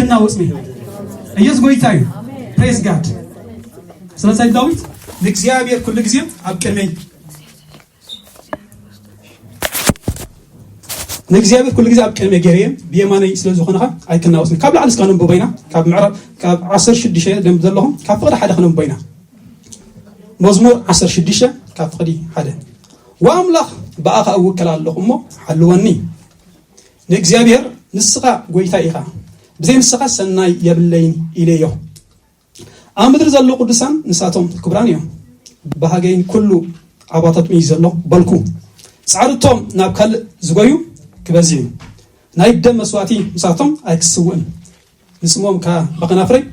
ኣይክናወጽን እዩ። ኢየሱስ ጎይታ እዩ። Praise God። ስለዚ ዳዊት ንእግዚኣብሔር ኩሉ ግዜ ኣብ ቅድመይ ንእግዚኣብሔር ኩሉ ግዜ ኣብ ቅድመይ ገይረየ ብየማነይ ስለ ዝኾነ ኸኣ ኣይክናወጽን። ካብ ላዕሊ እስከ ነንብቦ ኢና። ካብ ምዕራፍ ካብ ዓሰርተ ሽዱሽተ ደንብ ዘለኹም ካብ ፍቕዲ ሓደ ክነንብቦ ኢና። መዝሙር ዓሰርተ ሽዱሽተ ካብ ፍቕዲ ሓደ። ወኣምላኽ ብኣኻ እውከል ኣለኹ እሞ ሓልወኒ። ንእግዚኣብሔር ንስኻ ጎይታ ኢኻ፣ ብዘይ ንስኻ ሰናይ የብለይን ኢለዮ። ኣብ ምድሪ ዘለዉ ቅዱሳን ንሳቶም ክቡራን እዮም። ባህገይን ኩሉ ኣባታቶም እዩ ዘሎ በልኩ። ጻዕርቶም ናብ ካልእ ዝጎዩ ክበዝሕ እዩ። ናይ ደም መስዋእቲ ምሳቶም ኣይክስውእን፣ ንስሞም ከኣ ብኸናፍረይ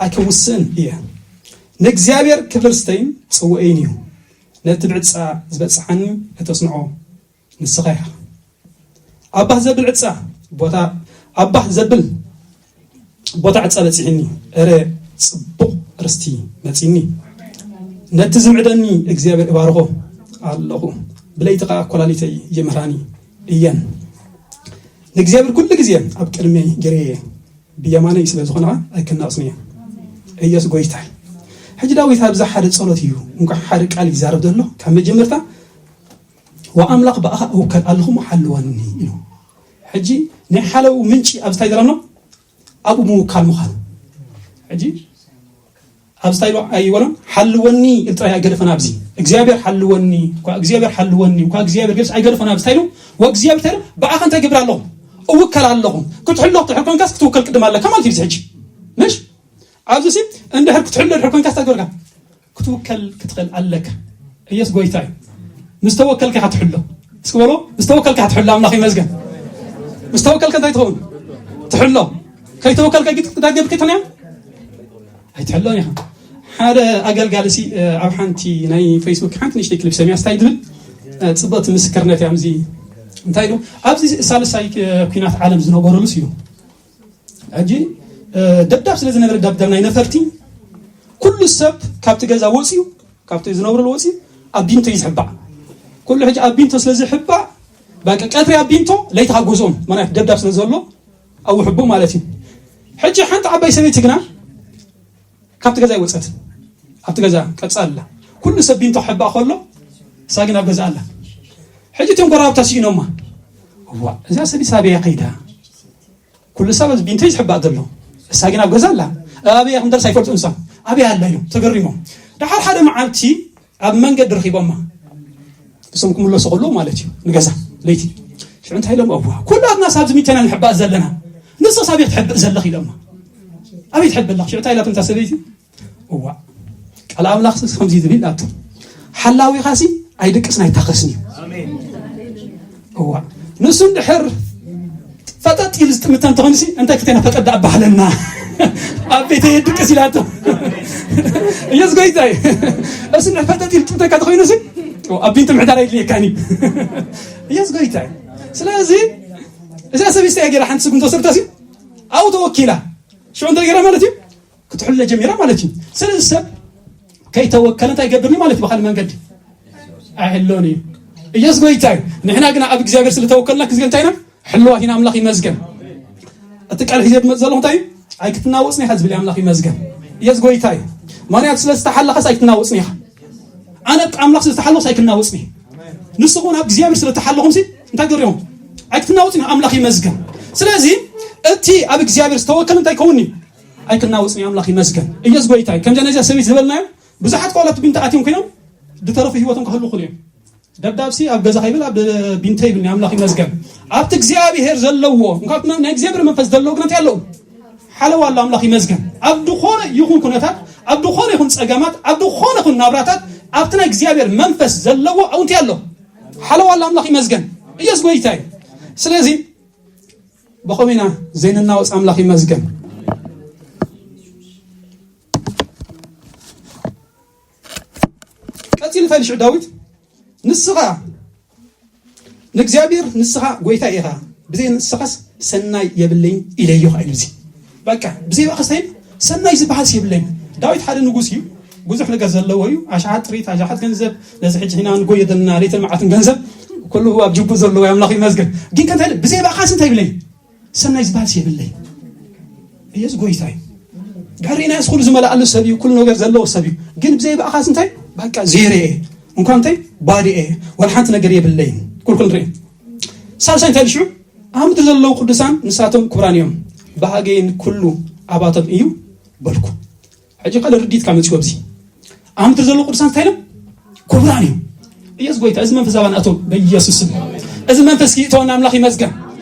ኣይከውስእን እየ። ንእግዚኣብሔር ክብርን ስተይን ጽውእይን እዩ። ነቲ ብዕጻ ዝበጽሓኒ እተጽንዖ ንስኻ ኢኻ። ኣብ ባህ ዘብል ዕጻ ቦታ ኣብ ባህ ዘብል ቦታ ዕጻ በጺሕኒ፣ እረ ጽቡቕ ርስቲ መጺኒ። ነቲ ዝምዕደኒ እግዚኣብሔር እባርኾ ኣለኹ፣ ብለይቲ ኸዓ ኰላሊተይ ይምህራኒ እየን። ንእግዚኣብሔር ኩሉ ግዜ ኣብ ቅድመይ ገይረየ እየ፣ ብየማነይ ስለ ዝኾነ ኸዓ ኣይክናወጽን እየ። ኢየሱስ ጐይታይ። ሕጂ ዳዊት ኣብዚ ሓደ ጸሎት እዩ፣ እንቋዕ ሓደ ቃል ይዛረብ ዘሎ፣ ካብ መጀመርታ ወኣምላኽ ብኣኻ እውከል ኣለኹ እሞ ሓልወኒ ኢሉ። ሕጂ ናይ ሓለዉ ምንጪ ኣብዚ እንታይ ዘረብና? ኣብኡ ምውካል ምዃኑ። ሕጂ ኣብዚ እንታይ ኢሉ ኣይበሎን? ሓልወኒ ኢሉ ጥራይ ኣይገደፈን ኣብዚ። እግዚኣብሔር ሓልወኒ፣ እኳ እግዚኣብሔር ሓልወኒ፣ እኳ እግዚኣብሔር ገርስ ኣይገደፈን ኣብዚ። እንታይ ኢሉ? ወእግዚኣብሔር እንታይ ኢሉ? ብኣኻ እንታይ ገብር ኣለኹ? እውከል ኣለኹ። ክትሕሎ ክትሕል ኮንካስ ክትውከል ቅድም ኣለካ ማለት እዩ እዚ ሕጂ። ምሽ? ኣብዚ ሲ እንድሕር ክትሕሎ ድሕር ኮንካስ እንታይ ገብርካ? ክትውከል ክትኽእል ኣለካ። ኢየሱስ ጐይታ እዩ። ምስ ተወከልካ ኢኻ ትሕሎ። እስኪ በሎ፣ ምስ ተወከልካ ኢኻ ትሕሎ። ኣምላኽ ይመስገን። ምስ ተወከልካ እንታይ ትኸውን? ትሕሎ። ከይተወከልካ ግን እንታይ ትገብር ክትንያ? ኣይትሕሎን ኢኻ። ሓደ ኣገልጋሊ ሲ ኣብ ሓንቲ ናይ ፌስቡክ ሓንቲ ንእሽተይ ክሊፕ ሰሚዐ ስታይ ድብል ጽብቕቲ ምስክርነት እያ። እዚ እንታይ ኢሉ ኣብዚ ሳልሳይ ኲናት ዓለም ዝነበረሉስ እዩ። ሕጂ ደብዳብ ስለ ዝነበረ ደብዳብ ናይ ነፈርቲ ኩሉ ሰብ ካብቲ ገዛ ወፅዩ፣ ካብቲ ዝነብረሉ ወፅዩ ኣብ ቢንቶ እዩ ዝሕባእ። ኩሉ ሕጂ ኣብ ቢንቶ ስለ ዝሕባእ በቃ ቀትሪ ኣብ ቢንቶ ለይቲ ካብ ገዝኦም፣ ምክንያቱ ደብዳብ ስለ ዘሎ ኣብኡ ሕቡእ ማለት እዩ። ሕጂ ሓንቲ ዓባይ ሰበይቲ ግና ካብቲ ገዛ ኣይወፀትን። ኣብቲ ገዛ ቀጻ ኣላ። ኩሉ ሰብ ቢንቶ ሕባእ ከሎ እሳ ግን ኣብ ገዛ ኣላ። ሕጂ እቶም ጎረባብታ ስኢኖማ። እዋ እዛ ሰበይቲ ኣበይ እያ ከይዳ? ኩሉ ሰብ ኣብዚ ቢንቶ እዩ ዝሕባእ ዘሎ። እሳ ግን ኣብ ገዛ ኣላ። ኣበይ እያ ክንደርስ ኣይፈልጡን እሳ። ኣበይ ኣላ ኢሎም ተገሪሞም። ደሓር ሓደ መዓልቲ ኣብ መንገዲ ረኺቦማ። እሶም ክምለሱ ከለዉ ማለት እዩ ንገዛ ለይቲ። ሽዑ እንታይ ኢሎም? እዋ ኩላትና ኣብዚ ቢንቶ ኢና ንሕባእ ዘለና። ንስኺስ ኣበይ ክትሕብእ ዘለኺ ኢሎማ። ኣበይ ትሕብእ ኣለኺ? ሽዑ እንታይ ኢላቶም እታ ሰበይቲ? እዋ ቃል ኣምላኽ ስ ከምዚ ዝብል ኣቱ ሓላዊኻሲ ኣይድቅስን ኣይታኸስን እዩ። እዋ ንሱ እንድሕር ፈጠጥ ኢሉ ዝጥምተ እንተኾይኑሲ እንታይ ክተና ፈጠጥ ዳኣ ኣባህለና ኣብ ቤተ የድቅስ ኢላቶ። ኢየሱስ ጎይታ እዩ። እሱ እንድሕር ፈጠጥ ኢሉ ጥምተካ ተኾይኑሲ ኣብ ቢንቶ ምሕዳር ኣይድልየካን እዩ። ኢየሱስ ጎይታ እዩ። ስለዚ እዛ ሰበይቲ እያ ገይራ ሓንቲ ስጉምቲ ወሰደታሲ ኣብኡ ተወኪላ ሽዑ እንታይ ገይራ ማለት እዩ ክትሕሎ ጀሚራ ማለት እዩ። ስለዚ ሰብ ከይተወከለ እንታይ ይገብርኒ ማለት እዩ? ብኻልእ መንገዲ ኣይሕሎን እዩ። ኢየሱስ ጎይታ እዩ። ንሕና ግና ኣብ እግዚኣብሔር ስለ ተወከልና ክዝገ እንታይ ኢና? ሕልዋት ኢና። ኣምላኽ ይመስገን። እቲ ቃል ሒዘ ዝመጽእ ዘለኹ እንታይ እዩ? ኣይክትናወጽን ኢኻ ዝብል እዩ። ኣምላኽ ይመስገን። ኢየሱስ ጎይታ እዩ። ምኽንያቱ ስለ ዝተሓለኸስ ኣይክትናወጽን ኢኻ። ኣነ ብኣምላኽ ስለ ዝተሓለኹስ ኣይክናወጽን እየ። ንስኹም ኣብ እግዚኣብሔር ስለ ተሓለኹምሲ እንታይ ገሪኹም? ኣይክትናወጽን ኢኻ። ኣምላኽ ይመስገን። ስለዚ እቲ ኣብ እግዚኣብሔር ዝተወከለ እንታይ ይኸውን እዩ? ኣይክናወጽን እዩ። ኣምላኽ ይመስገን። ኢየሱስ ጎይታ እዩ። ከምዛ ነዚኣ ሰበይቲ ዝበልናዮ ብዙሓት ቆልዑት ቢንቶ ኣትዮም ኮይኖም ዝተረፉ ህይወቶም ክህሉ ይኽእሉ እዮም። ደብዳብሲ ኣብ ገዛ ከይብል ኣብ ቢንቶ ይብል ኣምላኽ ይመስገን። ኣብቲ እግዚኣብሔር ዘለዎ እንኳ ናይ እግዚኣብሔር መንፈስ ዘለዎ ግን እንታይ ኣለዉ? ሓለዋ ኣሎ። ኣምላኽ ይመስገን። ኣብ ዝኾነ ይኹን ኩነታት፣ ኣብ ዝኾነ ይኹን ጸገማት፣ ኣብ ዝኾነ ይኹን ናብራታት ኣብቲ ናይ እግዚኣብሔር መንፈስ ዘለዎ ኣብኡ እንታይ ኣሎ? ሓለዋ ኣሎ። ኣምላኽ ይመስገን። ኢየሱስ ጎይታ እዩ። ስለዚ ብኸመይ ኢና ዘይንናወጽ? ኣምላኽ ይመስገን። ቀጺሉ እንታይ ኢሉ ሽዑ ዳዊት? ንስኻ ንእግዚኣብሔር ንስኻ ጐይታ ኢኻ፣ ብዘይ ንስኻስ ሰናይ የብለይን ኢለዮ ኢሉ። እዚ በቃ ብዘይ ብኣኻስ እንታይ ሰናይ ዝበሃልስ የብለይን። ዳዊት ሓደ ንጉስ እዩ፣ ብዙሕ ነገር ዘለዎ እዩ። ኣሽሓት ጥሪት፣ ኣሽሓት ገንዘብ፣ ነዚ ሕጂ ሒና ንጎየ ዘለና ለይትን መዓልትን ገንዘብ ኩሉ ኣብ ጅቡ ዘለዎ ኣምላኽ ይመስገን። ግን ከ እንታይ ኢሉ? ብዘይ ብኣኻስ እንታይ ይብለይ? ሰናይ ዝበሃልስ የብለይ። ኢየሱስ ጎይታ እዩ። ድሕሪ ናይስ ኩሉ ዝመልኣሉ ሰብ እዩ፣ ኩሉ ነገር ዘለዎ ሰብ እዩ። ግን ብዘይ ብኣኻስ እንታይ? በቃ ዜሮ እየ። እንኳን እንታይ? ባዶ እየ። ወላ ሓንቲ ነገር የብለይን። ኩልኩም ንርኢ። ሳልሳይ እንታይ ኢሉ ሽዑ? ኣብ ምድሪ ዘለዉ ቅዱሳን ንሳቶም ክቡራን እዮም። ባህገይን ኩሉ ኣባቶም እዩ በልኩ። ሕጂ ካልእ ርዲት ካብ መጽኡ ኣብዚ። ኣብ ምድሪ ዘለዉ ቅዱሳን እንታይ እዮም? ክቡራን እዮም። ኢየሱስ ጎይታ፣ እዚ መንፈስ ኣባና እቶ በኢየሱስ ስም። እዚ መንፈስ ይእተወና፣ ኣምላኽ ይመስገን።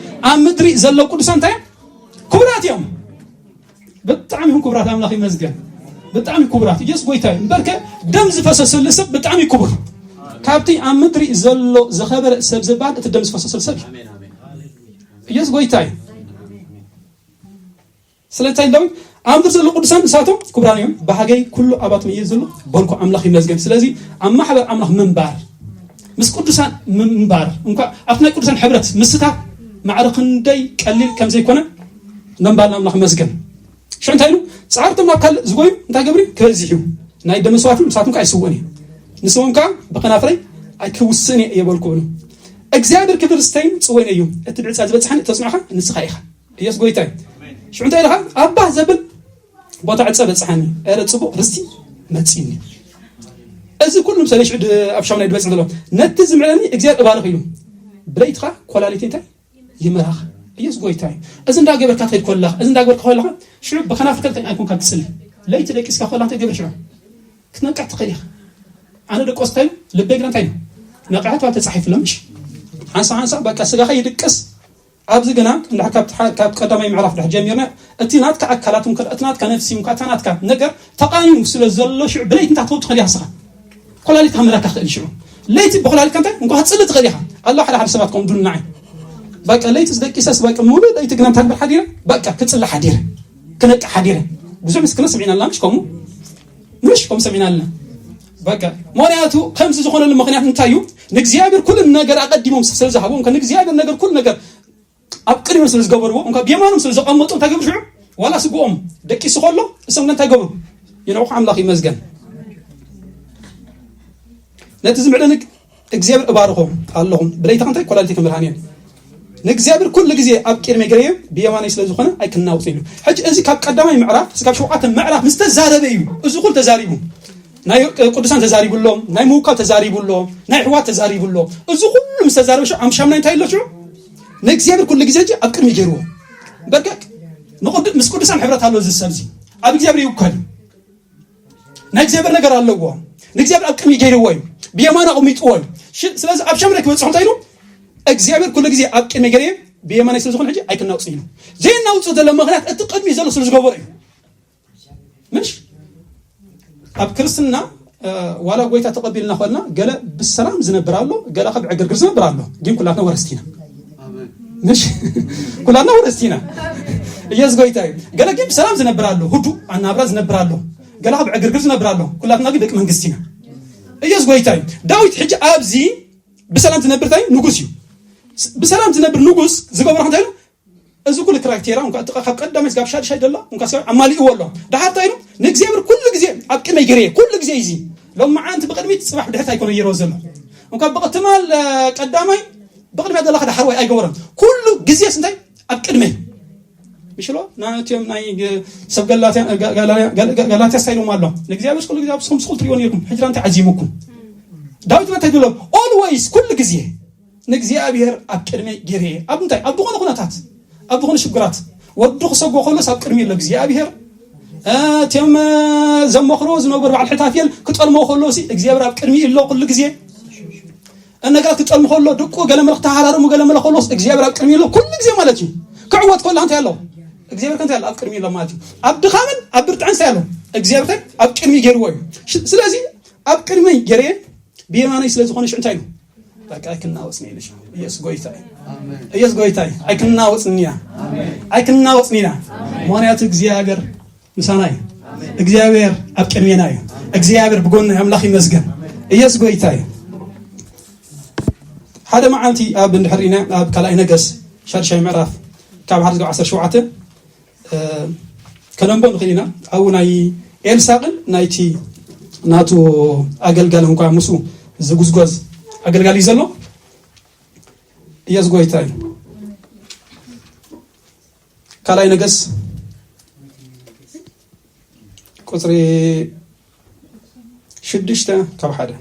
ኣብ ምድሪ ዘለዉ ቅዱሳን እንታይ እዮም? ክቡራት እዮም። ብጣዕሚ እዮም ክቡራት፣ ኣምላኽ ይመስገን። ብጣዕሚ ክቡራት። ኢየሱስ ጎይታ እዩ። እምበርከ ደም ዝፈሰሰሉ ሰብ ብጣዕሚ ክቡር። ካብቲ ኣብ ምድሪ ዘሎ ዝኸበረ ሰብ ዝበሃል እቲ ደም ዝፈሰሰሉ ሰብ እዩ። ኢየሱስ ጎይታ እዩ። ስለዚ እንታይ ዳዊት ኣብ ምድሪ ዘለዉ ቅዱሳን ንሳቶም ክቡራን እዮም፣ ባህገይ ኩሉ ኣባቶም እዩ ዘሎ በልኩ፣ ኣምላኽ ይመስገን። ስለዚ ኣብ ማሕበር ኣምላኽ ምንባር፣ ምስ ቅዱሳን ምንባር፣ እንኳ ኣብቲ ናይ ቅዱሳን ሕብረት ምስታፍ ማዕረ ክንደይ ቀሊል ከም ዘይኮነ ምንባር ንኣምላኽ ይመስገን። ሽዑ እንታይ ኢሉ? ጻዕርቶም ናብ ካልእ ዝጎዩ እንታይ ገብር እዩ? ክበዝሕ እዩ። ናይ ደም መስዋዕቲ ንሳቶም ከኣ ኣይስውእን እዩ። ንስዎም ከኣ ብኸናፍረይ ኣይክውስእን እየ የበልኩ ብሉ። እግዚኣብሔር ክብር ስተይን ጽወይን እዩ። እቲ ብዕጻ ዝበጽሓኒ እተጽናዕኻ ንስኻ ኢኻ። ኢየሱስ ጎይታ እዩ። ሽዑ እንታይ ኢልኻ? ኣባ ዘብል ቦታ ዕጸ በጽሓኒ። ኤረ ጽቡቕ ርስቲ መጺኒ። እዚ ኩሉ ምሳሌ ሽዑ ድ-፣ ኣብ ሻሙናይ ድበጽሕ ዘሎ። ነቲ ዝምዕለኒ እግዚኣብሔር እባርኽ ኢሉ። ብለይትኻ ኮላሊት እንታይ? ይምራኽ። ኢየሱስ ጎይታ እዩ። እዚ እንዳገበርካ ትኸይድ ኮለኻ፣ እዚ እንዳገበርካ ኮለኻ፣ ሽዑ ብኸናፍርከ እንታይ ኣይኮንካ ትጽሊ። ለይቲ ደቂስካ ኮላ እንታይ ገበር ሽዑ? ክትነቅሕ ትኽእል ኢኻ። ኣነ ደቆስ እንታይ ኢሉ? ልበይ ግና እንታይ ኢሉ? ነቕሐት ዋል ተጻሒፉ ኣሎ ምሽ? ሓንሳ ሓንሳ በቃ ስጋኻ ይድቅስ። ኣብዚ ግና እንድሕር ካብ ትሓ-፣ ካብ ቀዳማይ ምዕራፍ ድሕር ጀሚርና እቲ ናትካ ኣካላት እውን ከ-፣ እቲ ናትካ ነፍሲ እውን ከ-፣ እታ ናትካ ነገር ተቓኒኑ ስለ ዘሎ ሽዑ ብለይቲ እንታይ ትኸውት ትኽእል ኢኻ ንስኻ? ኮላሊትካ ምራካ ክእል ሽዑ። ለይቲ ብኮላሊትካ እንታይ እንኳ ክትጽሊ ትኽእል ኢኻ። ኣሎ ሓደ ሓደ ሰባት ከም ዱናይ። በቃ ለይቲ ዝደቂሰስ በቃ ሙሉ ለይቲ ግና እንታይ ክብል ሓዲረ? በቃ ክጽሊ ሓዲረ። ክነቅሕ ሓዲረ። ብዙሕ ምስክርነት ሰሚዕና ኣለና ምሽ ከምኡ? ምሽ ከምኡ ሰሚዕና ኣለና። በቃ ምኽንያቱ ከምዚ ዝኾነሉ ምኽንያት እንታይ እዩ? ንእግዚኣብሔር ኩሉ ነገር ኣቐዲሞም ስለ ዝሃብዎም፣ ንእግዚኣብሔር ነገር ኩሉ ነገር ኣብ ቅድሚኦም ስለ ዝገበርዎ፣ እንኳ ብየማኖም ስለ ዘቐመጡ እንታይ ገብሩ ሽዑ? ዋላ ስግኦም ደቂሱ ከሎ እሶም እንታይ ገብሩ? ይነውሑ ኣምላኽ ይመስገን። ነቲ ዝምዕደኒ እግዚኣብሔር እባርኾ ኣለኹም። ብለይታ እንታይ ኮላሊቲ ክምርሃን እየ። ንእግዚኣብሔር ኩሉ ግዜ ኣብ ቅድሚ ገረየ ብየማነይ ስለ ዝኾነ ኣይክናወጽ ኢሉ። ሕጂ እዚ ካብ ቀዳማይ ምዕራፍ እስካብ ሸውዓተ ምዕራፍ ምስ ተዛረበ እዩ። እዚ ኩሉ ተዛሪቡ። ናይ ቅዱሳን ተዛሪቡ ኣሎ፣ ናይ ምውካል ተዛሪቡ ኣሎ፣ ናይ ኣሕዋት ተዛሪቡ ኣሎ። እዚ ኩሉ ምስ ተዛረበ ሽዑ ኣብ ሻምናይ እንታይ ኣሎ ሽዑ? ንእግዚኣብሔር ኩሉ ግዜ ሕጂ ኣብ ቅድሚ ገይርዎ። በቃ ንቅዱ-፣ ምስ ቅዱሳን ሕብረት ኣሎ እዚ ሰብ እዚ። ኣብ እግዚኣብሔር ይውከል እዩ። ናይ እግዚኣብሔር ነገር ኣለዎ። ንእግዚኣብሔር ኣብ ቅድሚ ገይርዎ እዩ። ብየማኑ ኣቕሚጥዎ እዩ። ሽ-፣ ስለዚ ኣብ ሻምናይ ክበጽሑ እንታይ ኢሉ? እግዚኣብሔር ኩሉ ግዜ ኣብ ቅድሚ ገይርዎ ብየማናይ ስለ ዝኾነ ሕጂ ኣይክናውጽ ኢሉ። ዘይናውጽ ዘሎ ምኽንያት እቲ ቅድሚ ዘሎ ስለ ዝገበሮ እዩ። ምሽ ኣብ ክርስትና፣ እ፣ ዋላ ጎይታ ተቐቢልና ኾልና ገለ ብሰላም ዝነብር ኣሎ፣ ገለ ካብ ዕግርግር ዝነብር ኣሎ። ግን ኩላትና ወረስቲ ኢና። ምሽ ኩላትና ወረስቲ ኢና። ኢየሱስ ጎይታ እዩ። ገለ ግን ብሰላም ዝነብር ኣሎ፣ ህዱእ ኣናብራ ዝነብር ኣሎ። ገለ ካብ ዕግርግር ዝነብር ኣሎ። ኩላትና ግን ደቂ መንግስቲ ኢና። ኢየሱስ ጎይታ እዩ። ዳዊት ሕጂ ኣብዚ ብሰላም ዝነብር እንታይ ንጉስ እዩ። ስ-፣ ብሰላም ዝነብር ንጉስ ዝገብሮ እንታይ እዩ? እዚ ኩሉ ክራይቴራ እንኳ እቲ ካብ ቀዳማይ ስጋብ ሻድሻይ ደሎ እንኳ ሰብ ኣማሊእዎ ኣሎ። ድሓር እንታይ ኢሉ? ንእግዚኣብሔር ኩሉ ግዜ ኣብ ቅድመይ ገይረ፣ ኩሉ ግዜ እዩ እዚ። ሎም መዓንቲ ብቕድሚት ጽባሕ ብድሕሪት ኣይኮነ ገይርዎ ዘሎ። እንኳ ብቕትማል፣ እ፣ ቀዳማይ ብቕድሚያ ዘለኻ ድሓር ወይ ኣይገበሮን። ኩሉ ግዜስ እንታይ? ኣብ ቅድመይ። ምሽ ሎ? ናትዮም ናይ ገ-፣ ሰብ ገላትያ፣ ገ-፣ ገላትያ፣ ገ-፣ ገ-፣ ገላትያ ስታይ ኢሎም ኣሎ። ንእግዚኣብሔር ኩሉ ግዜ ኣብ ስኹም ስኹል ትሪእዎ ነይርኩም። ሕጂ እንታይ ዓዚሙኩም? ዳዊት እንታይ ትብሎ? ኦልዌይስ፣ ኩሉ ግዜ። ንእግዚኣብሔር ኣብ ቅድመይ ገይረ እየ። ኣብ እንታይ? ኣብ ዝኾነ ኩነታት፣ ኣብ ዝኾነ ሽግራት፣ ወዲ ክሰጎ ከሎስ ኣብ ቅድሚ ኣሎ እግዚኣብሔር። እ፣ እቲኦም፣ እ፣ ዘመኽሮ ዝነበሩ በዓል ሕታፍየል ክጠልሞ ከሎ ሲ እግዚኣብሔር ኣብ ቅድሚ ኣሎ ኩሉ ግዜ። እ፣ ነገራት ክጠልሙ ከሎ፣ ድቁ ገለ መለ ክተሃራረሙ ገለ መለ ከሎስ እግዚኣብሔር ኣብ ቅድሚ ኣሎ ኩሉ ግዜ ማለት እዩ። ክዕወት ከሎ እንታይ ኣሎ? እግዚኣብሔር እንታይ ኣሎ? ኣብ ቅድሚ ኣሎ ማለት እዩ። ኣብ ድኻምን ኣብ ብርትዕን እንታይ ኣሎ? እግዚኣብሔር ኣብ ቅድሚ ገይርዎ እዩ። ሽ-፣ ስለዚ ኣብ ቅድመይ ገይረ ብየማነይ ስለ ዝኾነ ሽዑ እንታይ ኢሉ? በቃ ኣይክናወጽን ኢሉ ሽዑ። ኢየሱስ ጎይታ እዩ። ኢየሱስ ጎይታ እዩ። ኣይክናወጽን ኢና። ኣይክናወጽን ኢና። ምኽንያቱ እግዚኣብሔር ምሳና እዩ። እግዚኣብሔር ኣብ ቅድሜና እዩ። እግዚኣብሔር ብጎንና እዩ። ኣምላኽ ይመስገን። ኢየሱስ ጎይታ እዩ። ሓደ መዓልቲ ኣብ እንድሕር ኢና ኣብ ካልኣይ ነገስ ሻድሻይ ምዕራፍ ካብ ሓደ እስካብ ዓሰርተ ሸውዓተ እ፣ ከነንቦ ንኽእል ኢና። ኣብኡ ናይ ኤልሳቕን ናይቲ ናቱ ኣገልጋሊ እንኳ ምስኡ ዝጉዝጓዝ ኣገልጋሊ እዩ ዘሎ። ኢየሱስ ጎይታ እዩ። ካልኣይ ነገስ ቁፅሪ ሽዱሽተ ካብ ሓደ።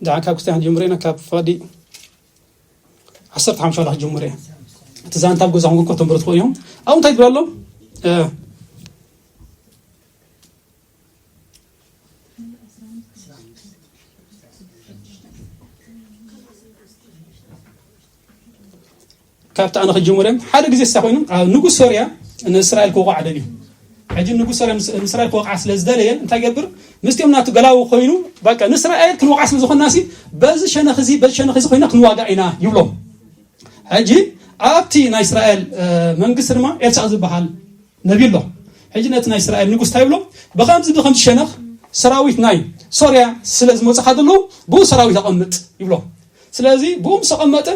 ደሓን ካብ ክስታይ ክንጅምር ኢና። ካብ ፍቕዲ ዓሰርተ ሓሙሽተ ዋላ ክጅምር እየ። እቲ ዛንታ ኣብ ገዛኹም ግን ከተንብሩ ትኽእሉ እዮም። ኣብኡ እንታይ ትብሉ ኣሎ? እ፣ ካብቲ ኣነ ክጅምር እየ። ሓደ ግዜ እሳ ኮይኑ ኣብ ንጉስ ሶርያ ንእስራኤል ክወቕዓ ደልዩ። ሕጂ ንጉስ ሶርያ ምስ እስራኤል ክወቕዓ ስለ ዝደለየ እንታይ ገብር? ምስቲኦም ናቱ ገላዊ ኮይኑ በቃ ንእስራኤል ክንወቕዓ ስለ ዝኾንና ሲ በዚ ሸነኽ እዚ በዚ ሸነኽ እዚ ኮይና ክንዋጋእ ኢና ይብሎም። ሕጂ ኣብቲ ናይ እስራኤል መንግስቲ ድማ ኤልሳዕ ዝበሃል ነቢ ኣሎ። ሕጂ ነቲ ናይ እስራኤል ንጉስ እንታይ ይብሎ? ብኸምዚ ብኸምዚ ሸነኽ ሰራዊት ናይ ሶርያ ስለ ዝመፁኻ ዘለዉ ብኡ ሰራዊት ኣቐምጥ ይብሎ። ስለዚ ብኡ ምስ ኣቐመጠ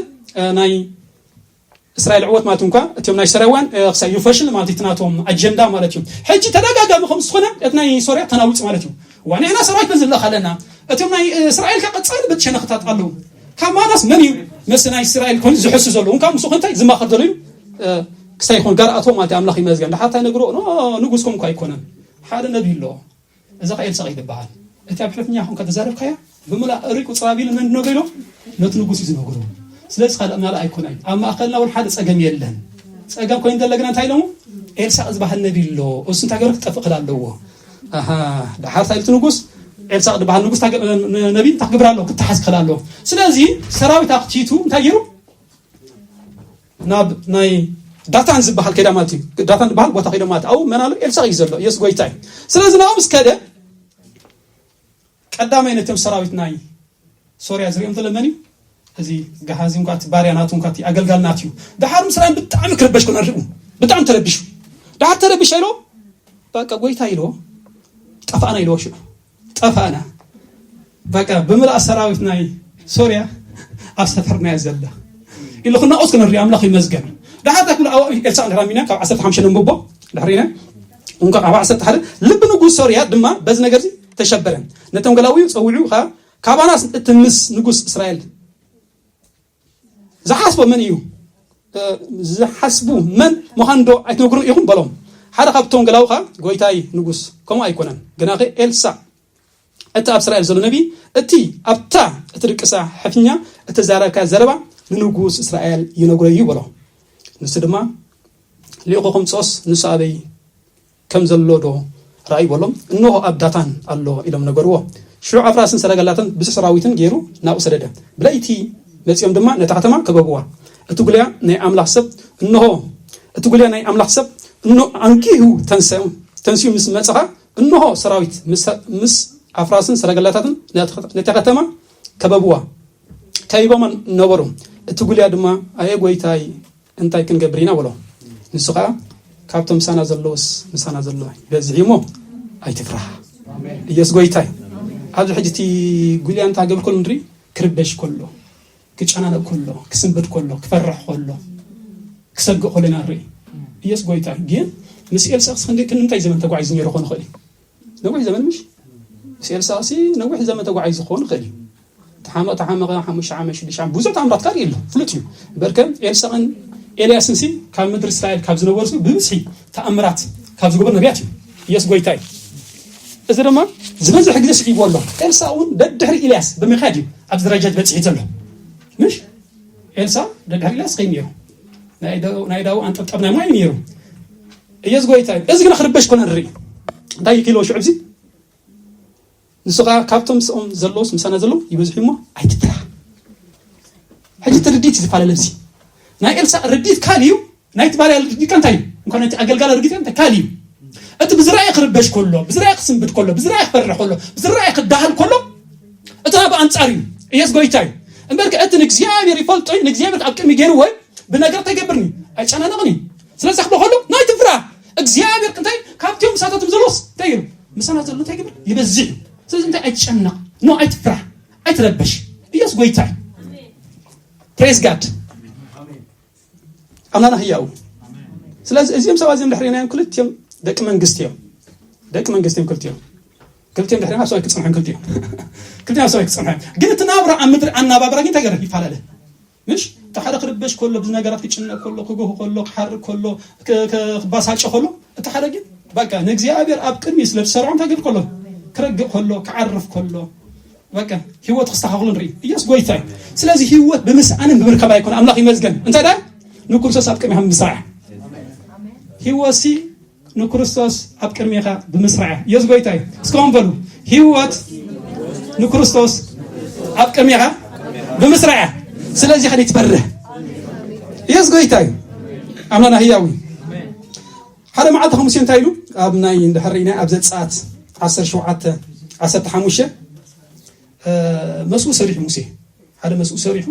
ናይ እስራኤል ዕወት ማለት እንኳ እቲኦም ናይ ሶርያውያን ክሳይ ይፈሽል ማለት እቲ ናቶም ኣጀንዳ ማለት እዩ። ሕጂ ተደጋጋሚ ከም ዝኾነ እቲ ናይ ሶርያ ተናውፅ ማለት እዩ። ዋና ኢና ሰራዊት በዚ ኣለካ ኣለና። እቶም ናይ እስራኤል ከ ቀጻሊ በቲ ሸነኽታት ኣለዉ። ካብ ማናስ መን እዩ መስ ናይ እስራኤል ኮን ዝሕሱ ዘለዉ እንካ ምስ እንታይ ዝማኸር ዘሎ እዩ? ክሳይ ይኾን ጋር ኣቶ ማለት ኣምላኽ ይመዝገን። ደሓታ ነግሮ ኖ ንጉስኩም እኳ ኣይኮነን። ሓደ ነብይ ኣሎ። እዚ ኸ ኤልሳዕ ይበሃል። እቲ ኣብ ሕልፍኛ ኹን ከተዛረብካያ ብምላ እሪቁ ጽባብ ኢሉ መን ነገይሎ ነቲ ንጉስ እዩ ዝነግሮ። ስለዚ ካልእ ማለ ኣይኮነን። ኣብ ማእከልና እውን ሓደ ጸገም የለን። ጸገም ኮይኑ ዘለግና እንታይ ኢሎሞ? ኤልሳዕ ዝበሃል ነብይ ኣሎ። እሱ እንታይ ገይሩ ክጠፍእ ክል ኣለዎ። ኣሃ፣ ደሓር እንታይ ኢሉ እቲ ንጉስ? ኤልሳዕ ዝበሃል ንጉስ እንታይ ገ-፣ ነ-፣ ነብይ እንታይ ክግብር ኣለዎ? ክተሓዝ ክል ኣለዎ። ስለዚ ሰራዊት ኣኽቲቱ እንታይ ገይሩ? ናብ ናይ ዳታን ዝበሃል ከይዳ ማለት እዩ። ዳታን ዝበሃል ቦታ ከይዳ ማለት ኣብኡ መን ኣሎ? ኤልሳዕ እዩ ዘሎ። ኢየሱስ ጎይታ እዩ። ስለዚ ናብኡ ምስ ከደ ቀዳማይ ነቶም ሰራዊት ናይ ሶርያ ዝሪኦም ዘሎ መን እዩ? እዚ ገሃዚ እንኳ እቲ ባርያ ናቱ እንኳ እቲ ኣገልጋል ናቱ እዩ። ደሓር ምስ ራእዮም ብጣዕሚ ክርበሽ ኮነ ሪኡ። ብጣዕሚ ተረቢሹ። ደሓር ተረቢሽ ኢሎ በቃ ጎይታ ኢሎ ጠፋእና ኢሎ ሽዑ። ጠፋእና። በቃ ብምልኣ ሰራዊት ናይ ሶርያ ኣብ ሰፈርና እያ ዘላ። ኢሉ ክናቆስ ክንርኢ ኣምላኽ ይመስገን። ደሓር እንታይ ክብሉ ኣብኡ ኤልሳዕ ንራሚና ካብ ዓሰርተ ሓሙሽተ ነንብቦ ድሕሪና። እንኳ ኣብ ዓሰርተ ሓደ ልቢ ንጉስ ሶርያ ድማ በዚ ነገር እዚ ተሸበረ። ነቶም ገላውዩ ጸዊዑ ኸኣ ካባናስ እቲ ምስ ንጉስ እስራኤል ዝሓስቦ መን እዩ? እ፣ ዝሓስቡ መን ምዃኑ ዶ ኣይትነግሩን ኢኹም? በሎም። ሓደ ካብቶም ገላዉ ኸኣ፣ "ጎይታይ ንጉስ፣ ከምኡ ኣይኮነን። ግናኸ ኤልሳዕ፣ እቲ ኣብ እስራኤል ዘሎ ነቢ፣ እቲ ኣብታ እትድቅሳ ሕፍኛ እተዛረብካያ ዘረባ ንንጉስ እስራኤል ይነግሮ እዩ" በሎ። ንሱ ድማ፣ "ልኡኹ ክምጽኦስ ንሱ ኣበይ ከም ዘሎ ዶ ረኣዩ?" በሎም። "እንሆ ኣብ ዳታን ኣሎ" ኢሎም ነገርዎ። ሽዑ ኣፍራስን ሰረገላትን ብዙሕ ሰራዊትን ገይሩ ናብኡ ሰደደ። ብለይቲ መጺኦም ድማ ነታ ከተማ ከበብዋ። እቲ ጉልያ ናይ ኣምላኽ ሰብ፣ እንሆ፣ እቲ ጉልያ ናይ ኣምላኽ ሰብ፣ እንሆ፣ ኣንጊሁ ተንሰ-፣ ተንስዩ ምስ መጸኻ፣ እንሆ፣ ሰራዊት ምስ፣ ምስ ኣፍራስን ሰረገላታትን ነታ ከተማ ከበብዋ። ከቢቦማ ነበሩ። እቲ ጉልያ ድማ፣ "ኣየ ጐይታይ፣ እንታይ ክንገብር ኢና?" በሎ። ንሱ ኸኣ፣ "ካብቶም ምሳና ዘለዉስ ምሳና ዘሎ ይበዝሕ እዩ እሞ ኣይትፍራህ። ኢየሱስ ጐይታ እዩ።" ኣብዚ ሕጂ እቲ ጉልያ እንታይ ክገብር ከሎ ንርኢ፣ ክርበሽ ከሎ፣ ክጨናነቕ ከሎ፣ ክስንብድ ከሎ፣ ክፈርሕ ከሎ፣ ክሰግእ ከሎ ኢና ንርኢ። ኢየሱስ ጐይታ እዩ። ግን ምስ ኤልሳዕስ ክንደይ፣ ክንምንታይ ዘመን ተጓዒዙ ነይሩ ክኾን ይኽእል እዩ? ነዊሕ ዘመን ምሽ? ምስ ኤልሳዕሲ ነዊሕ ዘመን ተጓዒዙ ክኾን ይኽእል እዩ። ተሓመ-፣ ተሓመቐ፣ ሓሙሽተ ዓመት፣ ሽዱሽተ ዓመት፣ ብዙሕ ተኣምራት ካር የሎ፣ ፍሉጥ እዩ። እምበርከ ኤልሳዕን ኤልያስን ሲ ካብ ምድሪ እስራኤል ካብ ዝነበሩ ሲ ብብዝሒ ተኣምራት ካብ ዝገበሩ ነቢያት እዩ። ኢየሱስ ጐይታ እዩ። እዚ ድማ ዝበዝሕ ግዜ ስዒብዎ ኣሎ። ኤልሳዕ እውን ደድሕሪ ኤልያስ ብምኻድ እዩ ኣብዚ ደረጃ በጺሑ ዘሎ። ምሽ? ኤልሳዕ ደድሕሪ ኤልያስ ከይድ ነይሩ። ናይ ዳው-፣ ናይ ዳው ኣንጠብጣብ ናይ ማይ ነይሩ። ኢየሱስ ጐይታ እዩ። እዚ ግና ክርበሽ ኮነ ንርኢ። እንታይ ይክሎ ሽዑ እዚ? ንሱ ኸኣ ካብቶም ምስኦም ዘለዉስ ምሳና ዘለዉ ይበዝሑ እሞ ኣይትፍራህ። ሕጂ እቲ ርድኢት እዩ ዝፈላለ። እዚ ናይ ኤልሳዕ ርድኢት ካልእ እዩ፣ ናይቲ ባርያ ርድኢት ከ እንታይ እዩ? እንኳን ናይቲ ኣገልጋሊ ርድኢት ከ እንታይ ካልእ እዩ። እቲ ብዝረኣየ ክርበሽ ከሎ፣ ብዝረኣየ ክስንብድ ከሎ፣ ብዝረኣየ ክፈርሕ ከሎ፣ ብዝረኣየ ክዳሃል ከሎ፣ እቲ ናብ ኣንጻር እዩ። ኢየሱስ ጐይታ እዩ። እምበርከ እቲ ንእግዚኣብሔር ይፈልጦ እዩ፣ ንእግዚኣብሔር ኣብ ቅድሚ ገይርዎ እዩ። ብነገር እንታይ ይገብርኒ? ኣይጨናነቕኒ። ስለዚ ክብሎ ከሎ፣ ናይ ትፍራ እግዚኣብሔር እንታይ ካብቲኦም ምሳታቶም ዘለዎስ እንታይ ይብል? ምሳና ዘሎ እንታይ ይገብር? ይበዝሕ እዩ። ስለዚ እንታይ ኣይትጨነቕ። ኖ ኣይትፍራ። ኣይትረበሽ። ኢየሱስ ጐይታ እዩ። ፕሬዝ ጋድ። ኣምላኽና ህያው። ስለዚ እዚኦም ሰባት እዚኦም ድሕሪናዮም ክልቲኦም ደቂ መንግስቲ እዮም። ደቂ መንግስቲ እዮም ክልቲኦም። ክልቲኦም ድሕሪና ኣብ ሰማይ ክጸንሑ እዮም ክልቲኦም። ክልቲኦም ኣብ ሰማይ ክጸንሑ እዮም። ግን እቲ ናብራ ኣብ ምድሪ ኣናባብራ ግን እንታይ ገይሩ ይፈላለ። ምሽ እቲ ሓደ ክርበሽ ከሎ፣ ብዙ ነገራት ክጭነቅ ከሎ፣ ክጎህ ከሎ፣ ክሓርቅ ከሎ፣ ክ- ክ- ክባሳጭ ከሎ፣ እቲ ሓደ ግን በቃ ንእግዚኣብሔር ኣብ ቅድሚ ስለ ዝሰርዖ እንታይ ገይሩ ከሎ፣ ክረግእ ከሎ፣ ክዓርፍ ከሎ፣ በቃ ህይወት ክስተኻኽሉ ንርኢ። ኢየሱስ ጎይታ እዩ። ስለዚህ ህይወት ብምስኣንን ብምርካብ ኣይኮነ። ኣምላኽ ይመስገን። እንታይ ዳ ንክርስቶስ ኣብ ቅድሚ ምስራዕ ህይወትሲ ንክርስቶስ ኣብ ቅድሜኻ ብምስራዕ። ኢየሱስ ጎይታ እዩ። እስካሁን በሉ፣ ህይወት ንክርስቶስ ኣብ ቅድሜኻ ብምስራዕ። ስለዚህ ከደይ ትፈርህ። ኢየሱስ ጎይታ እዩ። ኣምላኽና ህያው እዩ። ሓደ መዓልቲ ከሙሴ እንታይ ኢሉ? ኣብ ናይ እንድሕር ኢና ኣብ ዘጸኣት ዓሰርተ ሸውዓተ ዓሰርተ ሓሙሽተ፣ እ፣ መስኡ ሰሪሑ ሙሴ። ሓደ መስኡ ሰሪሑ፣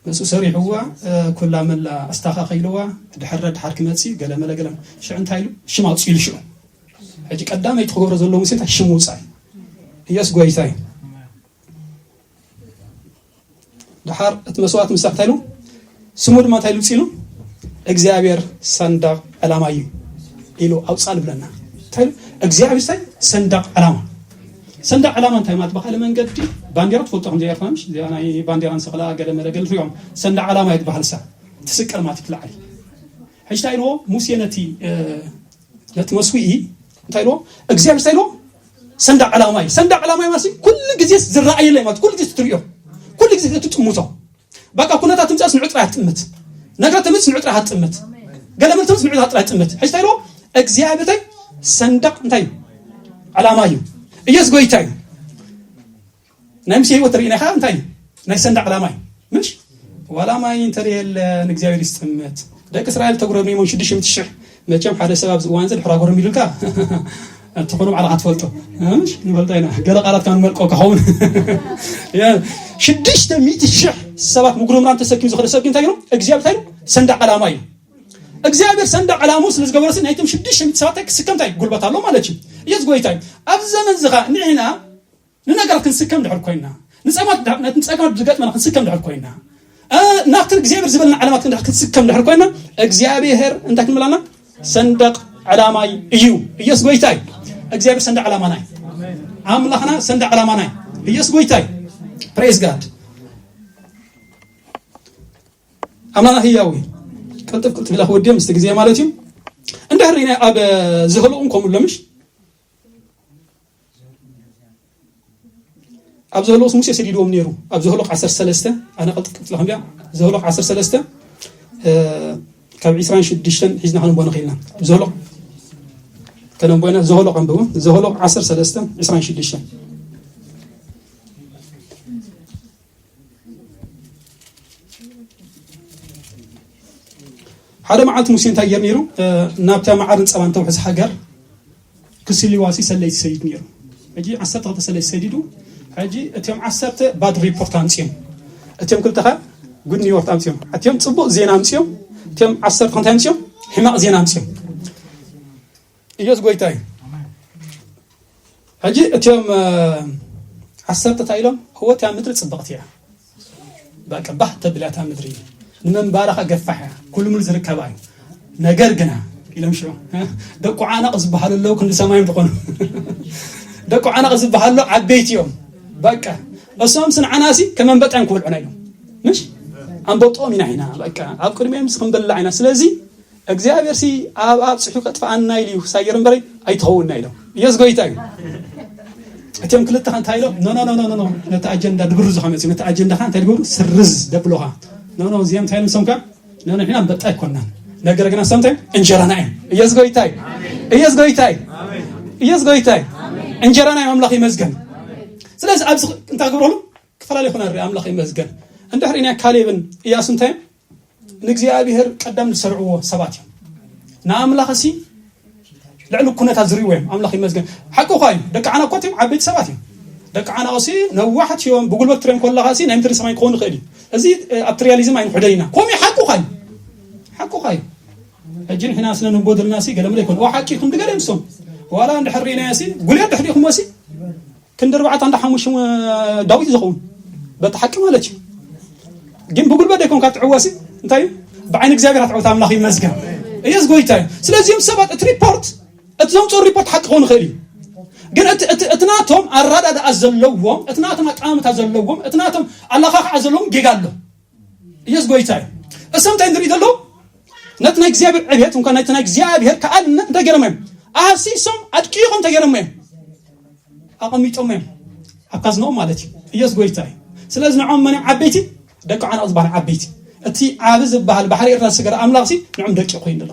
መስኡ ሰሪሕዋ፣ እ፣ ኩላ መላ ኣስተኻኺልዋ፣ ድሕረ ድሓር ክመጽእ ገለ መለ ገለ። ሽዑ እንታይ ኢሉ? ሽም ኣውጽኡ ኢሉ ሽዑ። ሕጂ ቀዳመይቲ ክገብሮ ዘለዎ ሙሴ እንታይ? ሽም ውጻእ። ኢየሱስ ጎይታ እዩ። ድሓር እቲ መስዋእቲ ምስራሕ እንታይ ኢሉ? ስሙ ድማ እንታይ ኢሉ ውጽእ ኢሉ? እግዚኣብሔር ሰንደቕ ዕላማ እዩ ኢሉ ኣውጻእ ንብለና። እንታይ ኢሉ? እግዚኣብሔር እንታይ? ሰንደቕ ዕላማ። ሰንደቕ ዕላማ እንታይ ማለት? ብኻልእ መንገዲ ባንዴራ ትፈልጦ ከም ዘይኮንሽ፣ እዚኣ ናይ ባንዴራ ንሰቕላ ገለ መለ ገለ ትሪኦም። ሰንደቕ ዕላማ እዩ ትበሃል እሳ። ትስቀል ማለት እዩ ትለዓል። ሕጂ እንታይ ኢልዎ? ሙሴ ነቲ፣ እ፣ ነቲ መስዊኢ እንታይ ኢልዎ? እግዚኣብሔር እንታይ ኢልዎ? ሰንደቕ ዕላማ እዩ። ሰንደቕ ዕላማ እዩ ማለት ኩሉ ግዜ ዝረኣየለ ማለት ኩሉ ግዜ ትሪኦ። ኩሉ ግዜ ትጥምቶ። በቃ ኩነታት ትምጻስ ንዑ ጥራይ ትጥምት። ነገር ትምጽ ንዑ ጥራይ ትጥምት። ገለ ምን ትምጽ ንዑ ጥራይ ትጥምት። ሕጂ እንታይ ኢልዎ? እግዚኣብሔር እንታይ? ሰንደቕ እንታይ እዩ? ዕላማ እዩ። ኢየሱስ ጎይታ እዩ። ናይ ሙሴ ህይወት ርኢና ኢኻ እንታይ እዩ? ናይ ሰንደቕ ዕላማ እዩ። ምሽ? ዋላ ማይ እንተደየለ ንእግዚኣብሔር ይስጥምት። ደቂ እስራኤል ተጉረምሪሞም ሽዱሽተ ሚእቲ ሽሕ። መቸም ሓደ ሰብ ኣብዚ እዋን እዚ ድሕራ ጉርም ኢሉልካ። ትኾኑ ባዕልኻ ትፈልጦ። ምሽ? ንፈልጦ ኢና። ገለ ቃላት ካብ ንመልቆ ክኸውን። ያ፣ ሽዱሽተ ሚእቲ ሽሕ ሰባት ምጉርምራም ተሰኪሙ ዝኸደ ሰብ ግን እንታይ እዩ? እግዚኣብሔር እንታይ እዩ? ሰንደቕ ዕላማ እዩ። እግዚኣብሔር ሰንደቕ ዕላሙ ስለ ዝገበረሲ ናይቶም ሽዱሽተ ሚእቲ ሰባት ክስከም እንታይ ጉልበት ኣሎ ማለት እዩ። ኢየሱስ ጎይታ እዩ። ኣብዚ ዘመን እዚ ኸኣ ንሕና ንነገራት ክንስከም ድሕር ኮይና፣ ንጸማት ዳ- ነቲ ንጸገማት ዝገጥመና ክንስከም ድሕር ኮይና፣ እ፣ ናብቲ እግዚኣብሔር ዝበልና ዕላማት ክንድሕር ክንስከም ድሕር ኮይና፣ እግዚኣብሔር እንታይ ክንብላና? ሰንደቕ ዕላማይ እዩ። ኢየሱስ ጎይታ እዩ። እግዚኣብሔር ሰንደቕ ዕላማና እዩ። ኣምላኽና ሰንደቕ ዕላማና እዩ። ኢየሱስ ጎይታ እዩ። Praise God። ኣምላኽና ህያው እዩ። ቅልጥፍ ቅልጥፍ ኢላ ክወድዮ ምስቲ ግዜ ማለት እዩ። እንድሕር ኢና ኣብ ዝህልኡን ከምኡ ኣሎ ምሽ? ኣብ ዘህለቁስ ሙሴ ሰዲድዎም ነይሩ። ኣብ ዘህለቁ ዓሰርተ ሰለስተ፣ ኣነ ቀልጥፍ ቀልጥፍ ክንዲያ፣ ዘህለቁ ዓሰርተ ሰለስተ፣ እ፣ ካብ ዕስራን ሽዱሽተን ሒዝና ከነንቦ ንኽእልና። ዘህለቁ ከነንቦ ኢና፣ ዘህለቁ ኣንብቡ። ዘህለቁ ዓሰርተ ሰለስተ፣ ዕስራን ሽዱሽተን። ሓደ መዓልቲ ሙሴ እንታይ ገይሩ ነይሩ? እ፣ ናብታ መዓርን ጸባን ተውሕዝ ሃገር ክስልዋሲ ሰለይቲ ሰይድ ነይሩ። ሕጂ ዓሰርተ ክልተ ሰለይቲ ሰይዱ። ሕጂ እቲኦም ዓሰርተ ባድ ሪፖርት ኣምጽኦም። እቲኦም ክልተ ኸ ጉድ ኒውዮርክ ኣምጽኦም። እቲኦም ጽቡቕ ዜና ኣምጽኦም። እቲኦም ዓሰርተ እንታይ ኣምጽኦም? ሕማቕ ዜና ኣምጽኦም። ኢየሱስ ጎይታ እዩ። ሕጂ እቲኦም፣ እ፣ ዓሰርተ እንታይ ኢሎም? እወ እቲያ ምድሪ ጽብቕቲ እያ። በቃ ባህ ተብላ እታ ምድሪ። ንምንባርኻ ገፋሕ እያ። ኩሉ ሙሉ ዝርከባ እዩ። ነገር ግና ኢሎም ሽዑ፣ እ፣ ደቁ ዓናቕ ዝበሃሉ ኣለዉ ክንዲ ሰማይ እዮም ዝኾኑ። ደቁ ዓናቕ ዝበሃሉ ኣለዉ ዓበይቲ እዮም። በቃ እሶም ስንዓናሲ ከመንበጣ እዮም ክበልዑና ኢሎም። ምሽ? ኣንበጦም ኢና ኢና። በቃ ኣብ ቅድሚኦም ምስ ክንበልዕ ኢና። ስለዚ እግዚኣብሔር ሲ ኣብ ኣብጽሑ ከጥፍኣና ኢሉ እዩ ክሳየር እምበረይ ኣይትኸውንና ኢሎም። ኢየሱስ ጎይታ እዩ። እቲኦም ክልተ ከ እንታይ ኢሎም? ኖ፣ ኖ፣ ኖ፣ ኖ፣ ኖ፣ ኖ። ነቲ ኣጀንዳ ድብርዙ ከመጽኡ፣ ነቲ ኣጀንዳ ከ እንታይ ድገብሩ? ስርዝ ደብሎኻ። ኖ፣ ኖ፣ እዚኦም እንታይ ኢሎም ንሶም ከ? ኖ፣ ኖ፣ ንሕና ኣንበጣ ኣይኮናን። ነገር ግና ንሶም እንታይ? እንጀራና እዮም። ኢየሱስ ጎይታ እዩ። ኢየሱስ ጎይታ እዩ። ኢየሱስ ጎይታ እዩ። እንጀራና እዮም። ኣምላኽ ይመስገን። ስለዚ ኣብዚ እንታይ ክገብረሉ? ክፈላለ ይኹን ኣርኢ ኣምላኽ ይመስገን። እንድሕር ኢና ካሌብን ኢያሱ እንታይ እዮም? ንእግዚኣብሔር ቀዳም ዝሰርዕዎ ሰባት እዮም። ንኣምላኽ ሲ ልዕሊ ኩነታት ዝርእይዎ እዮም። ኣምላኽ ይመስገን። ሓቂ እኳ እዩ። ደቂ ዓና እኮ እቲኦም ዓበይቲ ሰባት እዮም። ደቂ ዓና ሲ ነዋሕቲ እዮም። ብጉልበት ትሪኦም ከለኻ ሲ ናይ ምድሪ ሰማይ ክኸውን ይኽእል እዩ። እዚ፣ እ፣ ኣብቲ ሪያሊዝም ኣይንውሕደን ኢና። ከምኡ እዩ፣ ሓቂ እኳ እዩ። ሓቂ እኳ እዩ። ሕጂ ንሕና ስለ ንቦ ዘለና ሲ ገለ መለ ይኮን። ኦ ሓቂ ይኹን ድገለ ንሶም። ዋላ እንድሕር ርኢናዮ ሲ ጉልያድ ድሕሪኹሞ ሲ ክንዲ ኣርባዕተ እንዳ ሓሙሽተ ዳዊት ዝኸውን በቲ ሓቂ ማለት እዩ። ግን ብጉልበት ደይኮንካ ትዕወሲ እንታይ እዩ? ብዓይኒ እግዚኣብሔር ኣትዕወት ኣምላኽ ይመስገን። እየስ ጎይታ እዩ። ስለዚኦም ሰባት እቲ ሪፖርት፣ እቲ ዘምፅኡ ሪፖርት ሓቂ ክኸውን ይኽእል እዩ። ግን እቲ- እቲ- እቲ ናቶም ኣረዳድኣ ዘለዎም፣ እቲ ናቶም ኣጠማምታ ዘለዎም፣ እቲ ናቶም ኣላኻኽዓ ዘለዎም ጌጋ ኣሎ። እየስ ጎይታ እዩ። እሶም እንታይ ንርኢ ዘለዉ? ነቲ ናይ እግዚኣብሔር ዕቤት እንኳን ነቲ ናይ እግዚኣብሔር ከኣልነት እንታይ ገይሮም እዮም? ኣህሲሶም ኣድቂቖም እንታይ ገይሮም እዮም? ኣቐሚጦም እዮም ኣብ ካዝኖኦም ማለት እዩ። እየስ ጎይታ እዩ። ስለዚ ንዖም መን እዮም ዓበይቲ? ደቂ ዓናቕ ዝበሃል ዓበይቲ። እቲ ዓቢ ዝበሃል ባሕሪ ኤርትራ ዝሰገረ ኣምላኽ ሲ ንዖም ደቂ ኮይኑ ኣሎ።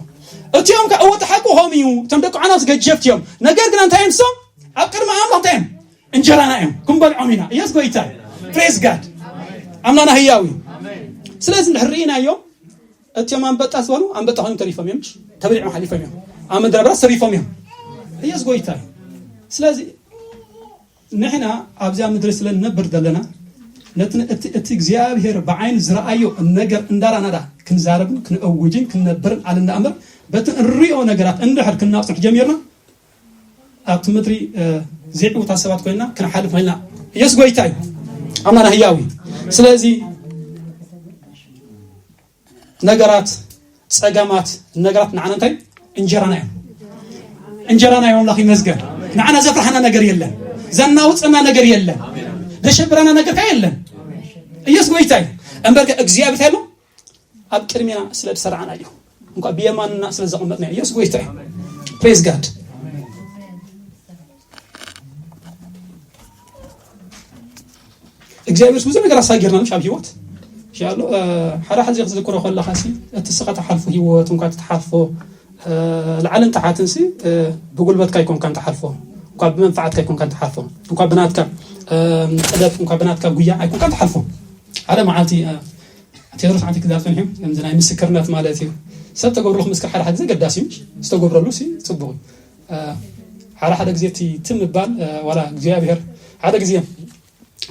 እቲኦም ከ እወ ተሓቁ ሆም እዩ። እቶም ደቂ ዓናቕ ገጀፍቲ እዮም። ነገር ግን እንታይ እዮም እሶም? ኣብ ቅድሚ ኣምላኽ እንታይ እዮም? እንጀራና እዮም። ክንበልዖም ኢና። እየስ ጎይታ እዩ። ፕሬዝ ጋድ። ኣምላኽና ህያው እዩ። ስለዚ እንድሕር ርኢናዮም እቲኦም ኣንበጣ ዝበሉ ኣንበጣ ኮይኖም ተሪፎም እዮም። ተበሊዖም ሓሊፎም እዮም። ኣብ ምድረ በዳ ተሪፎም እዮም። እየስ ጎይታ እዩ። ስለዚ ንሕና ኣብዚኣ ምድሪ ስለ ንነብር ዘለና ነቲ እቲ እቲ እግዚኣብሔር ብዓይኒ ዝረኣዮ ነገር እንዳራናዳ ክንዛረብን ክንእውጅን ክንነብርን ኣልና እምበር በቲ እንሪኦ ነገራት እንድሕር ክናፅሕ ጀሚርና ኣብቲ ምድሪ ዘይዕውታት ሰባት ኮይና ክንሓልፍ ኮይና እየሱስ ጎይታ እዩ። ኣምላኽና ህያው እዩ። ስለዚ ነገራት፣ ጸገማት፣ ነገራት ንዓና እንታይ? እንጀራና እዮም። እንጀራና እዮም። ኣምላኽ ይመስገን። ንዓና ዘፍርሃና ነገር የለን። ዘናውጸና ነገር የለን። ዘሸብረና ነገር ከ የለን። ኢየሱስ ጎይታ እዩ። እምበር ከ እግዚኣብሔር ኣሎ ኣብ ቅድሚና ስለ ዝሰርዓና እዩ። እንኳን ብየማንና ስለ ዘቐመጥና እዩ። ኢየሱስ ጎይታ እዩ። ፕሬዝ ጋድ። እግዚኣብሔር ብዙሕ ነገር ኣሳጊርና ምሽ ኣብ ህይወት። ኢንሻኣሎ ሓደ ሓደ ጊዜ ክትዝክሮ ከለኻ ሲ እቲ ስኻ ትሓልፎ ህይወት እንኳ ትሓልፎ ላዕልን ታሓትን ሲ ብጉልበትካ ኣይኮንካን ትሓልፎ፣ እንኳ ብመንፋዓትካ ኣይኮንካን ትሓልፎ፣ እንኳ ብናትካ ጥበብ እንኳ ብናትካ ጉያ ኣይኮንካን ትሓልፎ። ሓደ መዓልቲ ቴድሮስ ዓንተ ክዛብ ጸኒሑ ከምዚ ናይ ምስክርነት ማለት እዩ። ሰብ ተገብረሉ ክምስክር ሓደ ሓደ ግዜ ገዳሲ እዩ። ዝተገብረሉ ሲ ጽቡቕ እዩ። ሓደ ሓደ ግዜ እቲ ትም ምባል ዋላ እግዚኣብሔር ሓደ ግዜ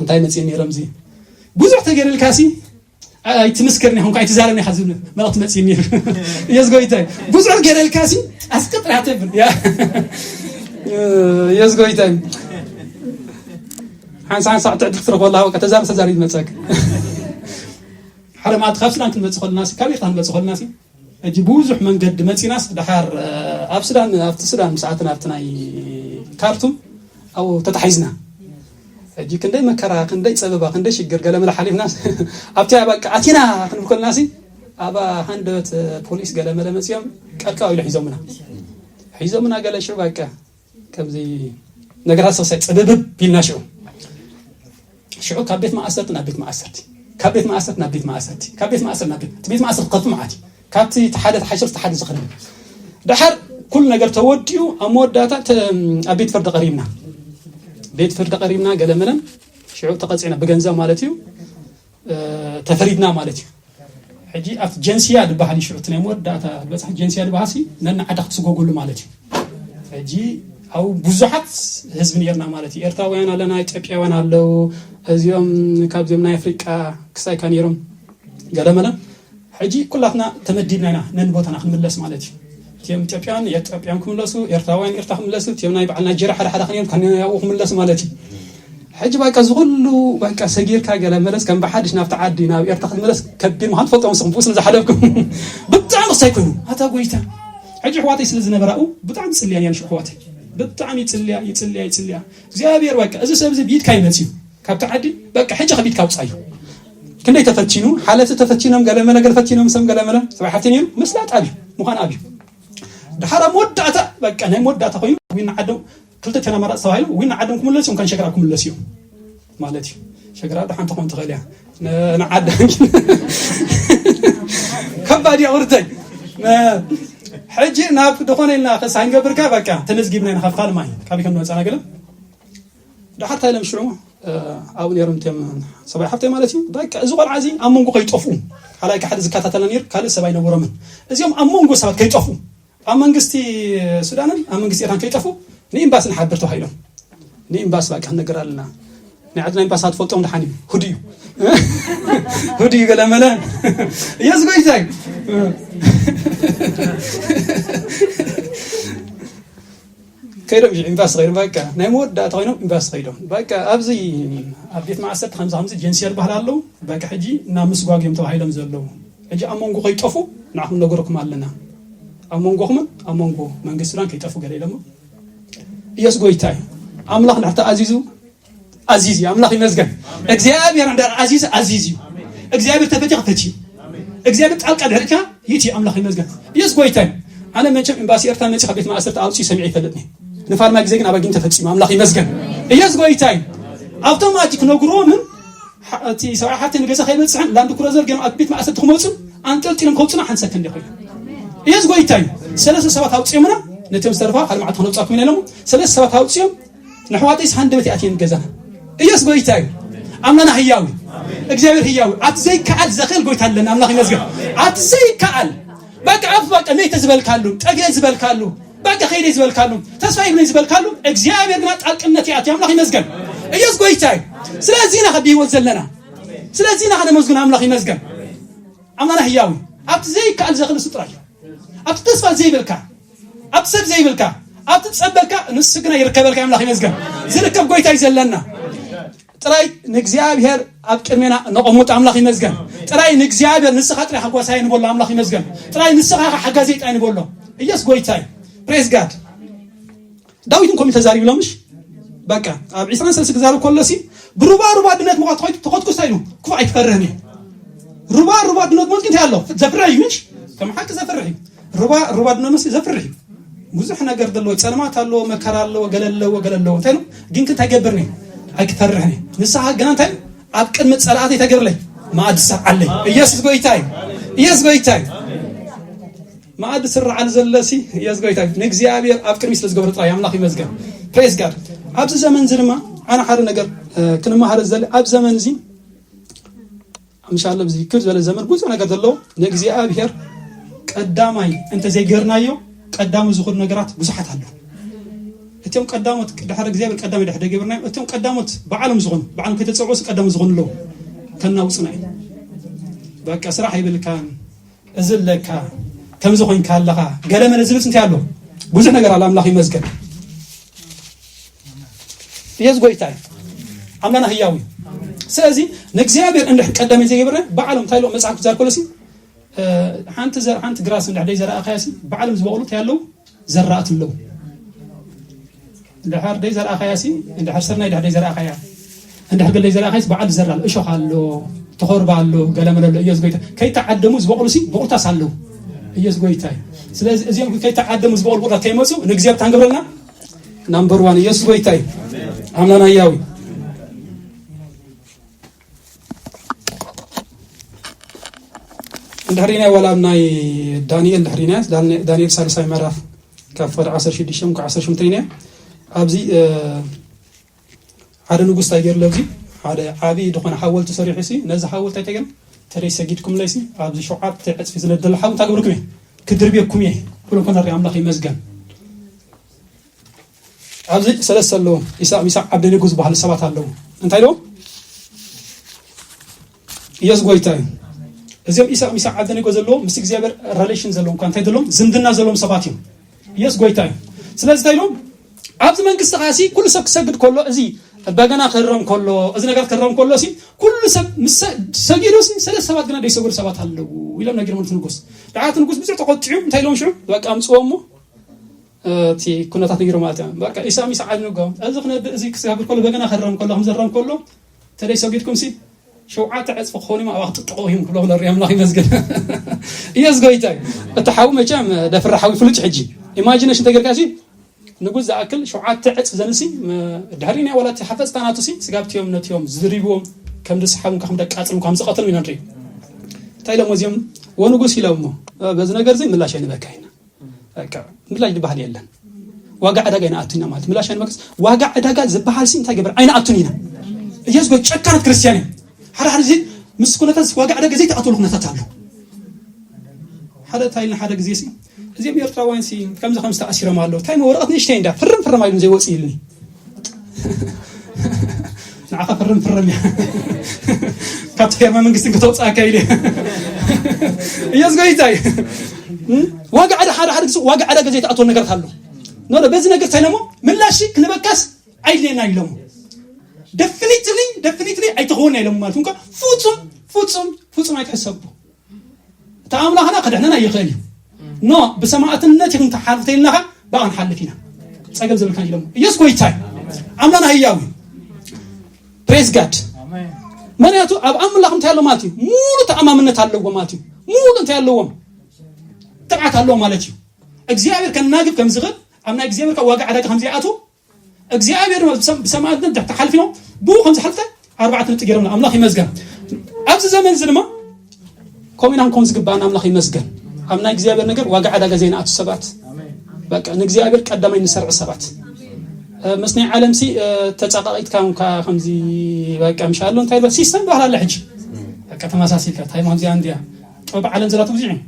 እንታይ መጽእ ነይሮም እዚ ብዙሕ ተገይርልካ ሲ ኣይትምስክርን ኢኹም ኣይትዛረብን ኢኻ ዝብል መልእኽቲ መጽእ ነይሩ። ኢየሱስ ጎይታ እዩ። ብዙሕ ገይረልካ ሲ ኣስቅጥራ ትብል ያ ኢየሱስ ጎይታ እዩ። ሓንሳ ሓንሳ ትዕድል ክትረኽበላ በቃ ተዛረብ ተዛረብ ይመጸክ። ሓደ መዓልቲ ካብ ሱዳን ክንመጽእ ከለና ሲ ካብ ኤርትራ ክንመጽእ ከለና ሲ ሕጂ ብዙሕ መንገዲ መጺናስ ደሓር ኣብ ሱዳን ኣብቲ ሱዳን ምስ ኣተና ኣብቲ ናይ ካርቱም ኣብኡ ተታሒዝና። ሕጂ ክንደይ መከራ ክንደይ ጸበባ ክንደይ ሽግር ገለ መለ ሓሊፍና ኣብቲ በቃ ኣቲና ክንብል ከለና ሲ ኣብ ሃንደበት ፖሊስ ገለ መለ መጺኦም ቀርቀው ኢሉ ሒዞምና ሒዞምና ገለ ሽዑ በቃ ከምዚ ነገራት ሰብሳይ ጽብብብ ኢልና ሽዑ ሽዑ ካብ ቤት ማእሰርቲ ናብ ቤት ማእሰርቲ ካብ ቤት ማእሰርቲ ናብ ቤት ማእሰርቲ ካብ ቤት ማእሰርቲ ናብ ቤት እቲ ቤት ማእሰርቲ ከቱ መዓት እዩ። ካብቲ እቲ ሓደ ተሓሽር እቲ ሓደ ዝኽእል ደሓር ኩሉ ነገር ተወዲኡ ኣብ መወዳእታ ተ- ኣብ ቤት ፍርዲ ቀሪብና ቤት ፍርዲ ቀሪብና ገለመለን ሽዑ ተቐፂዕና ብገንዘብ ማለት እዩ ተፈሪድና ማለት እዩ። ሕጂ ኣብቲ ጀንስያ ዝበሃል እዩ ሽዑ እቲ ናይ መወዳእታ ዝበፅሐ ጀንስያ ዝበሃል ሲ ነና ዓዳ ክትስጎገሉ ማለት እዩ። ሕጂ ኣብኡ ብዙሓት ህዝቢ ነርና ማለት እዩ። ኤርትራውያን ኣለና፣ ኢትዮጵያውያን ኣለዉ፣ እዚኦም ካብዚኦም ናይ ኣፍሪቃ ክሳይካ ነይሮም ገለመለ። ሕጂ ኩላትና ተመዲብና ኢና ነንቦታና ክንምለስ ማለት እዩ። እቲኦም ኢትዮጵያውያን ኢትዮጵያውያን ክምለሱ፣ ኤርትራውያን ኤርትራ ክምለሱ፣ እቲኦም ናይ በዓል ናይጀርያ ሓደ ሓደ ክንዮም ከነያኡ ክምለሱ ማለት እዩ። ሕጂ በቃ እዚ ኩሉ በቃ ሰጊርካ ገለ መለስ ከም ብሓድሽ ናብቲ ዓዲ ናብ ኤርትራ ክትምለስ ከቢድ ምዃኑ ትፈልጦ ንስኹም ብኡ ስለ ዝሓለፍኩም ብጣዕሚ ክሳይ ኮይኑ ኣታ ጎይታ ሕጂ ኣሕዋተይ ስለ ዝነበራኡ ብጣዕሚ ይጽልያ ነይረን ሽዑ ኣሕዋተይ ብጣዕሚ ይጽልያ ይጽልያ ይጽልያ እግዚኣብሔር በቃ እዚ ሰብ እዚ ብኢድካ ይመጽዩ ካብቲ ዓዲ በቃ ሕጂ ከቢድካ ኣውጻዩ ክንደይ ተፈቲኑ ሓለፍቲ ተፈቲኖም ገለ መለ ገለ ፈቲኖም ሰም ገለ መለ ሰብኣይ ሓፍቲ ነይሩ ምስላጥ ኣብዩ ምዃን ኣብዩ ድሓር ኣብ መወዳእታ በቃ ናይ መወዳእታ ኮይኑ ዊና ዓዶም ክልተ ቴና ኣማራፂ ተባሂሉ ዊና ዓዶም ክምለስ እዮም ካን ሸገራ ክምለስ እዮም ማለት እዩ። ሸገራ ዶ ሓንቲ ክኾን ትኽእል እያ ንዓዳ ከባድ እያ ውርተይ ሕጂ ናብ ዝኾነ ኢልና ክሳይ ንገብርካ በቃ ተመዝጊብና ኢና ካብ ፋልማይ ካበይ ከም ንመፃና ገለ ድሓር እንታይ ኢሎም ሽዑ ኣብኡ ነይሮም እቶም ሰብኣይ ሓፍተይ ማለት እዩ በቃ እዚ ቆልዓ እዚ ኣብ መንጎ ከይጠፍኡ ካልኣይ ካሕዲ ዝከታተላ ነይሩ ካልእ ሰብ ኣይነበሮምን እዚኦም ኣብ መንጎ ሰባት ከይጠፍኡ ኣብ መንግስቲ ሱዳንን ኣብ መንግስቲ ኤርትራን ከይጠፍኡ ንኤምባሲ ንሓብር ተባሂሎም ንኤምባሲ በቃ ነገር ኣለና ናይ ዓድና ኤምባሲ ትፈልጦም ድሓን እዩ ሁዲ እዩ ሁዲ እዩ ገለ መለ የስ ጎይታይ ከይዶም እዩ ኤምባሲ ከይዶም በቃ ናይ መወዳእታ ኮይኖም ኤምባሲ ከይዶም በቃ ኣብዚ ኣብ ቤት ማእሰርቲ ከምዚ ከምዚ ጀንሲያ ዝበሃል ኣለዉ በቃ ሕጂ ናብ ምስጓግ እዮም ተባሂሎም ዘለዉ ሕጂ ኣብ መንጎ ከይጠፉ ንዓኹም ነገረኩም ኣለና ኣብ መንጎኹምን ኣብ መንጎ መንግስቲ ሱዳን ከይጠፉ ገለ ኢሎሞ። ኢየሱስ ጎይታ እዩ። ኣምላኽ እንድሕር ተኣዚዙ ኣዚዝ እዩ። ኣምላኽ ይመስገን። እግዚኣብሔር እንድሕር ኣዚዙ ኣዚዝ እዩ። እግዚኣብሔር ተፈትዩ ፈትዩ። እግዚኣብሔር ጣልቃ ድሕር ኢልካ ይእቲ። ኣምላኽ ይመስገን። ኢየሱስ ጎይታ እዩ። ኣነ መቸም ኤምባሲ ኤርትራ መጺእ ካብ ቤት ማእሰርቲ ኣውጺኡ ሰሚዐ ይፈልጥኒ። ንፋልማ ግዜ ግን ኣብ ኣጊን ተፈጺሙ። ኣምላኽ ይመስገን። ኢየሱስ ጎይታ እዩ። ኣብቶም ኣቲ ክነግርዎምን ሓ-፣ እቲ ሰብኣይ ሓብቲ ንገዛ ከይበጽሕን ላንድ ክሮዘር ገይሮም ኣብ ቤት ማእሰርቲ ክመጹ ኣንጠልጢሎም ከውጹና ሓንቲ ሰከንድ ይኾይኑ። ኢየሱስ ጎይታ እዩ። ሰለስተ ሰባት ኣውጺኦምና ነቶም ዝተረፋ ሓደ መዓልቲ ክነውጻኩም ኢና ኢሎም ሰለስተ ሰባት ኣውጺኦም ንሕዋተይስ ሃንደበት ይኣትየን ገዛና። ኢየሱስ ጎይታ እዩ። ኣምላና ህያው እዩ። እግዚኣብሔር ህያው እዩ። ኣብቲ ዘይከኣል ዘኽእል ጎይታ ኣለና። ኣምላኽ ይመስገን። ኣብቲ ዘይከኣል በቃ ኣብ በቃ ነይተ ዝበልካሉ ጠግየ ዝበልካሉ በቃ ከይደ ዝበልካሉ ተስፋ ይብለኝ ዝበልካሉ እግዚኣብሔር ግና ጣልቅነት ይኣቲ። ኣምላኽ ይመስገን። ኢየሱስ ጎይታ እዩ። ስለዚ ኢና ከ ብህይወት ዘለና። ስለዚ ኢና ከ ነመስግን። ኣምላኽ ይመስገን። ኣምላና ህያው እዩ። ኣብቲ ዘይከኣል ዘኽእል እሱ ጥራይ እዩ። ኣብቲ ተስፋ ዘይብልካ ኣብቲ ሰብ ዘይብልካ ኣብቲ ትጸበካ ንሱ ግና ይርከበልካ። ኣምላኽ ይመስገን። ዝርከብ ጎይታ እዩ ዘለና። ጥራይ ንእግዚኣብሔር ኣብ ቅድሜና ነቐሙጥ። ኣምላኽ ይመስገን። ጥራይ ንእግዚኣብሔር ንስኻ ጥራይ ሓጓሳይ ንበሎ። ኣምላኽ ይመስገን። ጥራይ ንስኻ ሓጋዘይ ጥራይ ንበሎ። ኢየሱስ ጎይታ እዩ። ፕሬዝ ጋድ። ዳዊት እንኮም ተዛሪብሎምሽ በቃ ኣብ ዒስራን ሰለስተ ክዛረብ ከሎ ሲ ብሩባ ሩባ ድነት ምኳ ተኾይቱ ተኾትኩስ ኢሉ ክፉ ኣይትፈርህን እዩ። ሩባ ሩባ ድነት ሞት እንታይ ኣሎ ዘፍርህ እዩ ምሽ ከም ሓቂ ዘፍርህ እዩ። ሩባ ሩባ ድነት መስ ዘፍርህ እዩ። ብዙሕ ነገር ዘለዎ ጸልማት ኣለዎ መከራ ኣለዎ ገለ ኣለዎ ገለ ኣለዎ እንታይ ነው ግን እንታይ ገብርኒ ኣይክፈርህን እዩ። ንስሓ ግና እንታይ ኣብ ቅድሚ ጸላእተይ ተገብርለይ መኣዲ ሰርዓለይ። ኢየሱስ ጎይታ እዩ። ኢየሱስ ጎይታ እዩ። መኣዲ ስርዓል ዘለሲ ኢየሱስ ጎይታ እዩ። ንእግዚኣብሔር ኣብ ቅድሚ ስለ ዝገብረ ጥራይ ኣምላኽ ይመስገን። ፕሬዝ ጋድ። ኣብዚ ዘመን እዚ ድማ ኣነ ሓደ ነገር እ፣ ክንመሃር ዘለ ኣብ ዘመን እዚ ምሻለ ብዚ ክብ ዝበለ ዘመን ብዙሕ ነገር ዘለዎ ንእግዚኣብሔር ቀዳማይ እንተ ዘይገርናዮ ቀዳሙ ዝኾኑ ነገራት ብዙሓት ኣለዉ። እቶም ቀዳሞት ድሕሪ እግዚኣብሔር ቀዳማይ ድሕሪ ዘይገበርናዮም እቶም ቀዳሞት ባዕሎም ዝኾኑ ባዕሎም ከይተጸውዑ ቀዳሞት ዝኾኑ ኣለዉ። ከናውጽና እዩ። በቃ ስራሕ ይብልካን እዚ ኣለካ ከምዚ ኮይንካ ኣለኻ ገለ መለ ዝብልስ እንታይ ኣሎ? ብዙሕ ነገር ኣሎ። ኣምላኽ ይመስገን። ኢየሱስ ጎይታ እዩ። ኣምላና ህያው እዩ። ስለዚ ንእግዚኣብሔር እንድሕር ቀዳመይ ዘይገብረ ባዕሎም እንታይ ኢሎም መጽሓፍ ክዛር ከሎሲ እ፣ ሓንቲ ዘር ሓንቲ ግራስ እንድሕር ደይ ዘረኣኻያ ሲ ባዕሎም ዝበቕሉ እንታይ ኣለዉ? ዘራእቲ ኣለዉ። እንድሕር ደይ ዘረኣኻያ ሲ እንድሕር ስርናይ ድሕር ደይ ዘረኣኻያ እንድሕር ገለ ደይ ዘረኣኻያ ሲ በዓል ዘራ ኣሎ እሾኽ ኣሎ ተኾርባ ኣሎ ገለመለ ኣሎ። ኢየሱስ ጎይታ ከይተዓደሙ ዝበቕሉ ሲ ብቑልታስ ኣለዉ። ኢየሱስ ጎይታ እዩ። ስለዚ እዚኦም ከይተዓደሙ ዝበቕሉ ብቑልታት ከይመፁ ንእግዚኣብሔር ታንገብረልና ናምበር ዋን ኢየሱስ ጎይታ እዩ። ኣምላና ህያው እዩ። እንድሕር ኢናይ ዋላ ኣብ ናይ ዳንኤል እንድሕር ኢናይ ዳን- ዳንኤል ሳልሳይ ምዕራፍ ካብ ፍቕዲ ዓሰርተ ሽዱሽተ ካብ ዓሰርተ ሸሞንተ ኢናይ ኣብዚ እ፣ ሓደ ንጉስ እንታይ ገይሩ ኣብዚ ሓደ ዓብዪ ዝኾነ ሓወልቲ ሰሪሑ ሲ ነዚ ሓወልቲ ኣይተገን ተደይ ሰጊድኩምለይ ሲ ኣብዚ ሸውዓተ ዕፅፊ ዝነደለ ሓዊ እንታይ ገብርኩም እየ ክድርብየኩም እየ ብሎ ኮነ ኣምላኽ ይመስገን። ኣብዚ ሰለስተ ኣለዎ። ኢሳቅ፣ ሚሳቅ፣ ዓብደኔጎ ዝበሃሉ ሰባት ኣለዉ። እንታይ ኢሎም? ኢየሱስ ጎይታ እዩ። እዚኦም ኢሳቅ፣ ሚሳቅ፣ ዓብደኔጎ ዘለዎም ምስ እግዚኣብሔር ሬሌሽን ዘለዎም እኳ እንታይ ዘለዎም ዝምድና ዘለዎም ሰባት እዮም። ኢየሱስ ጎይታ እዩ። ስለዚ እንታይ ኢሎም? ኣብዚ መንግስቲ ኻሲ ኩሉ ሰብ ክሰግድ ከሎ እዚ በገና ክህረም ከሎ እዚ ነገር ክህረም ከሎ ሲ ኩሉ ሰብ ምስ ሰ- ሰጊዱ ሲ ሰለስተ ሰባት ግና ዘይሰገዱ ሰባት ኣለዉ ኢሎም ነጊሮም እቲ ንጉስ። ደሓር እቲ ንጉስ ብዙሕ ተቆጢዑ እንታይ ኢሎም ሽዑ በቃ ኣምፅዎ እሞ እቲ ኩነታት ነጊሩ ማለት እዩ። በቃ ኢሳ ሚሳ ዓሊ ንጎ እዚ ክነብእ እዚ ክስጋብር ከሎ በገና ከረም ከሎ ከም ዘረም ከሎ ተደይ ሰጊድኩም ሲ ሸውዓተ ዕፅፊ ክኾኑ እዮም ኣባኽ ጥጥቆ እዮም ክብሎ ክነሪ ኣምላኽ ይመስገን። ኢየሱስ ጎይታ እዩ። እቲ ሓዊ መቸም ደፍሪ ሓዊ ፍሉጭ ሕጂ ኢማጂኔሽን ተገርካ ሲ ንጉስ ዝኣክል ሸውዓተ ዕፅፊ ዘንሲ ድሕሪ ናይ ወላቲ ሓፈፅታ ናቱ ሲ ስጋብትዮም ነትዮም ዝድሪብዎም ከም ዝስሓቡ ከም ደቃፅሉ ከም ዝቐትሉ ኢና ንርኢ። እንታይ ኢሎም እዚኦም ወንጉስ ኢሎም እሞ በዚ ነገር እዚ ምላሽ ኣይንበካ ኢና። በቃ ምላሽ ዝበሃል የለን። ዋጋ ዕዳጋ ይንኣቱ ኢና ማለት ምላሽ ኣይንበክስ። ዋጋ ዕዳጋ ዝበሃል ሲ እንታይ ገበር ኣይንኣቱን ኢና። ኢየሱስ ጎ ጨካናት ክርስቲያን እዮም። ሓደ ሓደ ጊዜ ምስ ኩነታት ዋጋ ዕዳጋ ዘይተኣትወሉ ኩነታት ኣሎ። ሓደ እንታይ ኢልና ሓደ ግዜ ሲ እዚኦም ኤርትራውያን ሲ ከምዚ ከምዚ ተኣሲሮም ኣለዉ እንታይ ወረቐት ንእሽተይ እንዳ ፍርም ፍርም ኣይሉን ዘይወፅእ ኢልኒ። ንዓኻ ፍርም ፍርም እያ። ካብቲ ፌርማ መንግስቲ ከተውፅኣካ ኢለ። እየስ ጎይታይ። ዋጋ ዕዳ ሓደ ሓደ ግዜ ዋጋ ዕዳ ገዜ ተኣትዎ ነገራት ኣሎ። ኖ በዚ ነገር ታይነሞ ምላሽ ክንበካስ ኣይድሌና ኢሎም። ደፍኒትሊ ደፍኒትሊ ኣይትኸውን ኢሎም ማለት እንኳ ፍጹም ፍጹም ፍጹም ኣይትሕሰቡ። እቲ ኣምላኽና ክድሕነና ይኽእል እዩ። ኖ ብሰማእትነት ኢኹም ትሓልፉ ተይልናኻ ብኣ ክንሓልፍ ኢና። ጸገም ዘብልካ ኢሎም ኢየሱስ ጎይታይ ኣምላና ህያዊ። ፕሬዝ ጋድ። ምክንያቱ ኣብ ኣምላኽ እንታይ ኣሎ ማለት እዩ? ሙሉ ተኣማምነት ኣለዎ ማለት እዩ። ሙሉ እንታይ ኣለዎም? ትብዓት ኣለዎ ማለት እዩ። እግዚኣብሔር ከናግፍ ከም ዝኽእል ኣብ ናይ እግዚኣብሔር ካብ ዋጋ ዕዳጋ ከም ዘይኣትዎ እግዚኣብሔር ብሰም- ብሰማዕትነት ድሕር ተሓልፊኖም ብኡ ከም ዝሓልፈ ኣርባዕተ ነጥቢ ገይሮም ኣምላኽ ይመስገን። ኣብዚ ዘመን እዚ ድማ ከምኡ ኢና ክንከውን ዝግባኣና ኣምላኽ ይመስገን። ኣብ ናይ እግዚኣብሔር ነገር ዋጋ ዕዳጋ ዘይንኣቱ ሰባት በቃ ንእግዚኣብሔር ቀዳማይ ንሰርዕ ሰባት እ፣ ምስ ናይ ዓለም ሲ እ፣ ተጻቃቂትካ እንኳ ከምዚ በቃ ምሻሎ እንታይ በል ሲስተም ባህል ኣለ ሕጂ በቃ ተመሳሲልካ እንታይ ከምዚኣ እንዲያ ጥበብ ዓለም ዘላቱ ብዙሕ እዩ።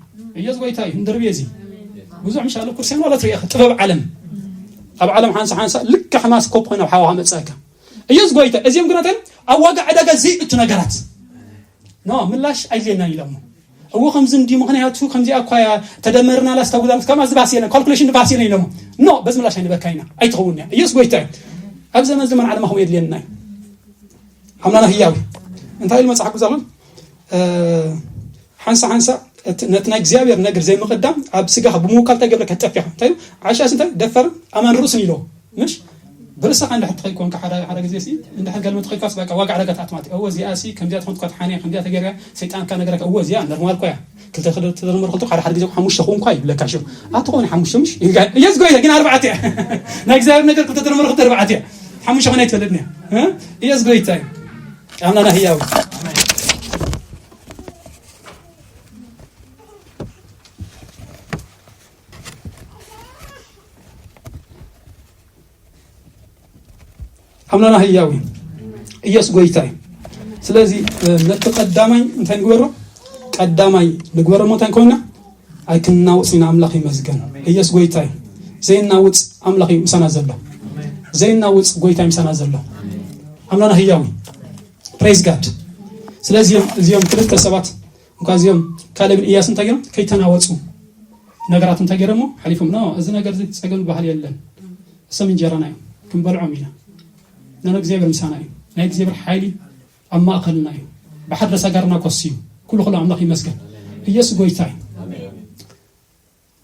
ኢየሱስ ጎይታ እዩ። እንደርቤ እዚ ብዙሕ ምሻሎ ኩርሲያን ዋላ ትሪኢ ጥበብ ዓለም ኣብ ዓለም ሓንሳ ሓንሳ ልክ ሕማስ ኮፕ ኮይና ኣብ ሓዋኻ መጻካ ኢየሱስ ጎይታ። እዚኦም ግና እንታይ ኣብ ዋጋ ዕዳጋ ዘይእቱ ነገራት ኖ ምላሽ ኣይልየና ኢሎሞ። እዎ ከምዚ እንዲ ምክንያቱ ከምዚኣ እኳ እያ ተደመርና ላስታ ጉዳት ከማ ዝባስ የለን ካልኩሌሽን ዝባስ የለን ኢሎሞ። ኖ በዚ ምላሽ ኣይንበካ ኢና ኣይትኸውን እያ ኢየሱስ ጎይታ እዩ። ኣብ ዘመን ዘመን ዓለማ ከምኡ የድልየና እዩ። ኣምላና ህያዊ እንታይ ኢሉ መጽሓፍ ቅዱስ ኣሎ ሓንሳ ሓንሳ እቲ- ነቲ ናይ እግዚኣብሔር ነገር ዘይምቕዳም ኣብ ስጋኻ ብምውካል እንታይ ገብረካ ትጠፊኻ እንታይ ኢሉ? ዓሻስ እንታይ ደፋርን ኣማን ርእሱን ኢሎ ምሽ ብርእስኻ እንድሕር ትኸይ ኮንካ ሓደ ሓደ ግዜ ሲ እንድሕር ገልመ ትኸይካስ በቃ ዋጋ ዕዳጋ ትኣትማት እወ እዚኣ ሲ ከምዚኣ ትኾን ትኳት ሓንያ ከምዚኣ ተገርያ ሰይጣንካ ነገረካ እወ እዚኣ ነርማል ኮያ ክልተ ክልተ ተደመር ክልተ ሓደ ሓደ ግዜ ሓሙሽተ ኹንኳ ይብለካ ሽም ኣትኾን ሓሙሽተ ምሽ ኢየሱስ ጎይታ ግን ኣርባዕተ እያ ናይ እግዚኣብሔር ነገር ክልተ ተደመር ክልተ ኣርባዕተ እያ ሓሙሽተ ኾነ ኣይትፈልጥን እያ ኢየሱስ ጎይታ እዩ ኣምላና ህያው ኣምላና ህያው እዩ። ኢየሱስ ጎይታ እዩ። ስለዚ ነቲ ቀዳማይ እንታይ ንግበሮ? ቀዳማይ ንግበሮ ሞ እንታይ ንኮንና? ኣይክንናወጽ ኢና። ኣምላኽ ይመስገን። ኢየሱስ ጎይታ እዩ። ዘይናውጽ ኣምላኽ እዩ ምሳና ዘሎ። ዘይናውጽ ጎይታ እዩ ምሳና ዘሎ። ኣምላና ህያው እዩ። ፕሬዝ ጋድ። ስለዚ እዚኦም ክልተ ሰባት እንኳ እዚኦም ካሌብን ኢያስ እንታይ ገይሮም ከይተናወጹ ነገራት እንታይ ገይሮሞ ሓሊፎም ኖ እዚ ነገር እዚ ጸገም ዝበሃል የለን እሶም እንጀራና እዮም ክንበልዖም ኢና ነነ እግዚኣብሔር ምሳና እዩ ናይ እግዚኣብሔር ሓይሊ ኣብ ማእከልና እዩ ብሓድረ ሳጋርና ኮስ እዩ ኩሉ ኩሉ ኣምላኽ ይመስገን ኢየሱስ ጎይታ እዩ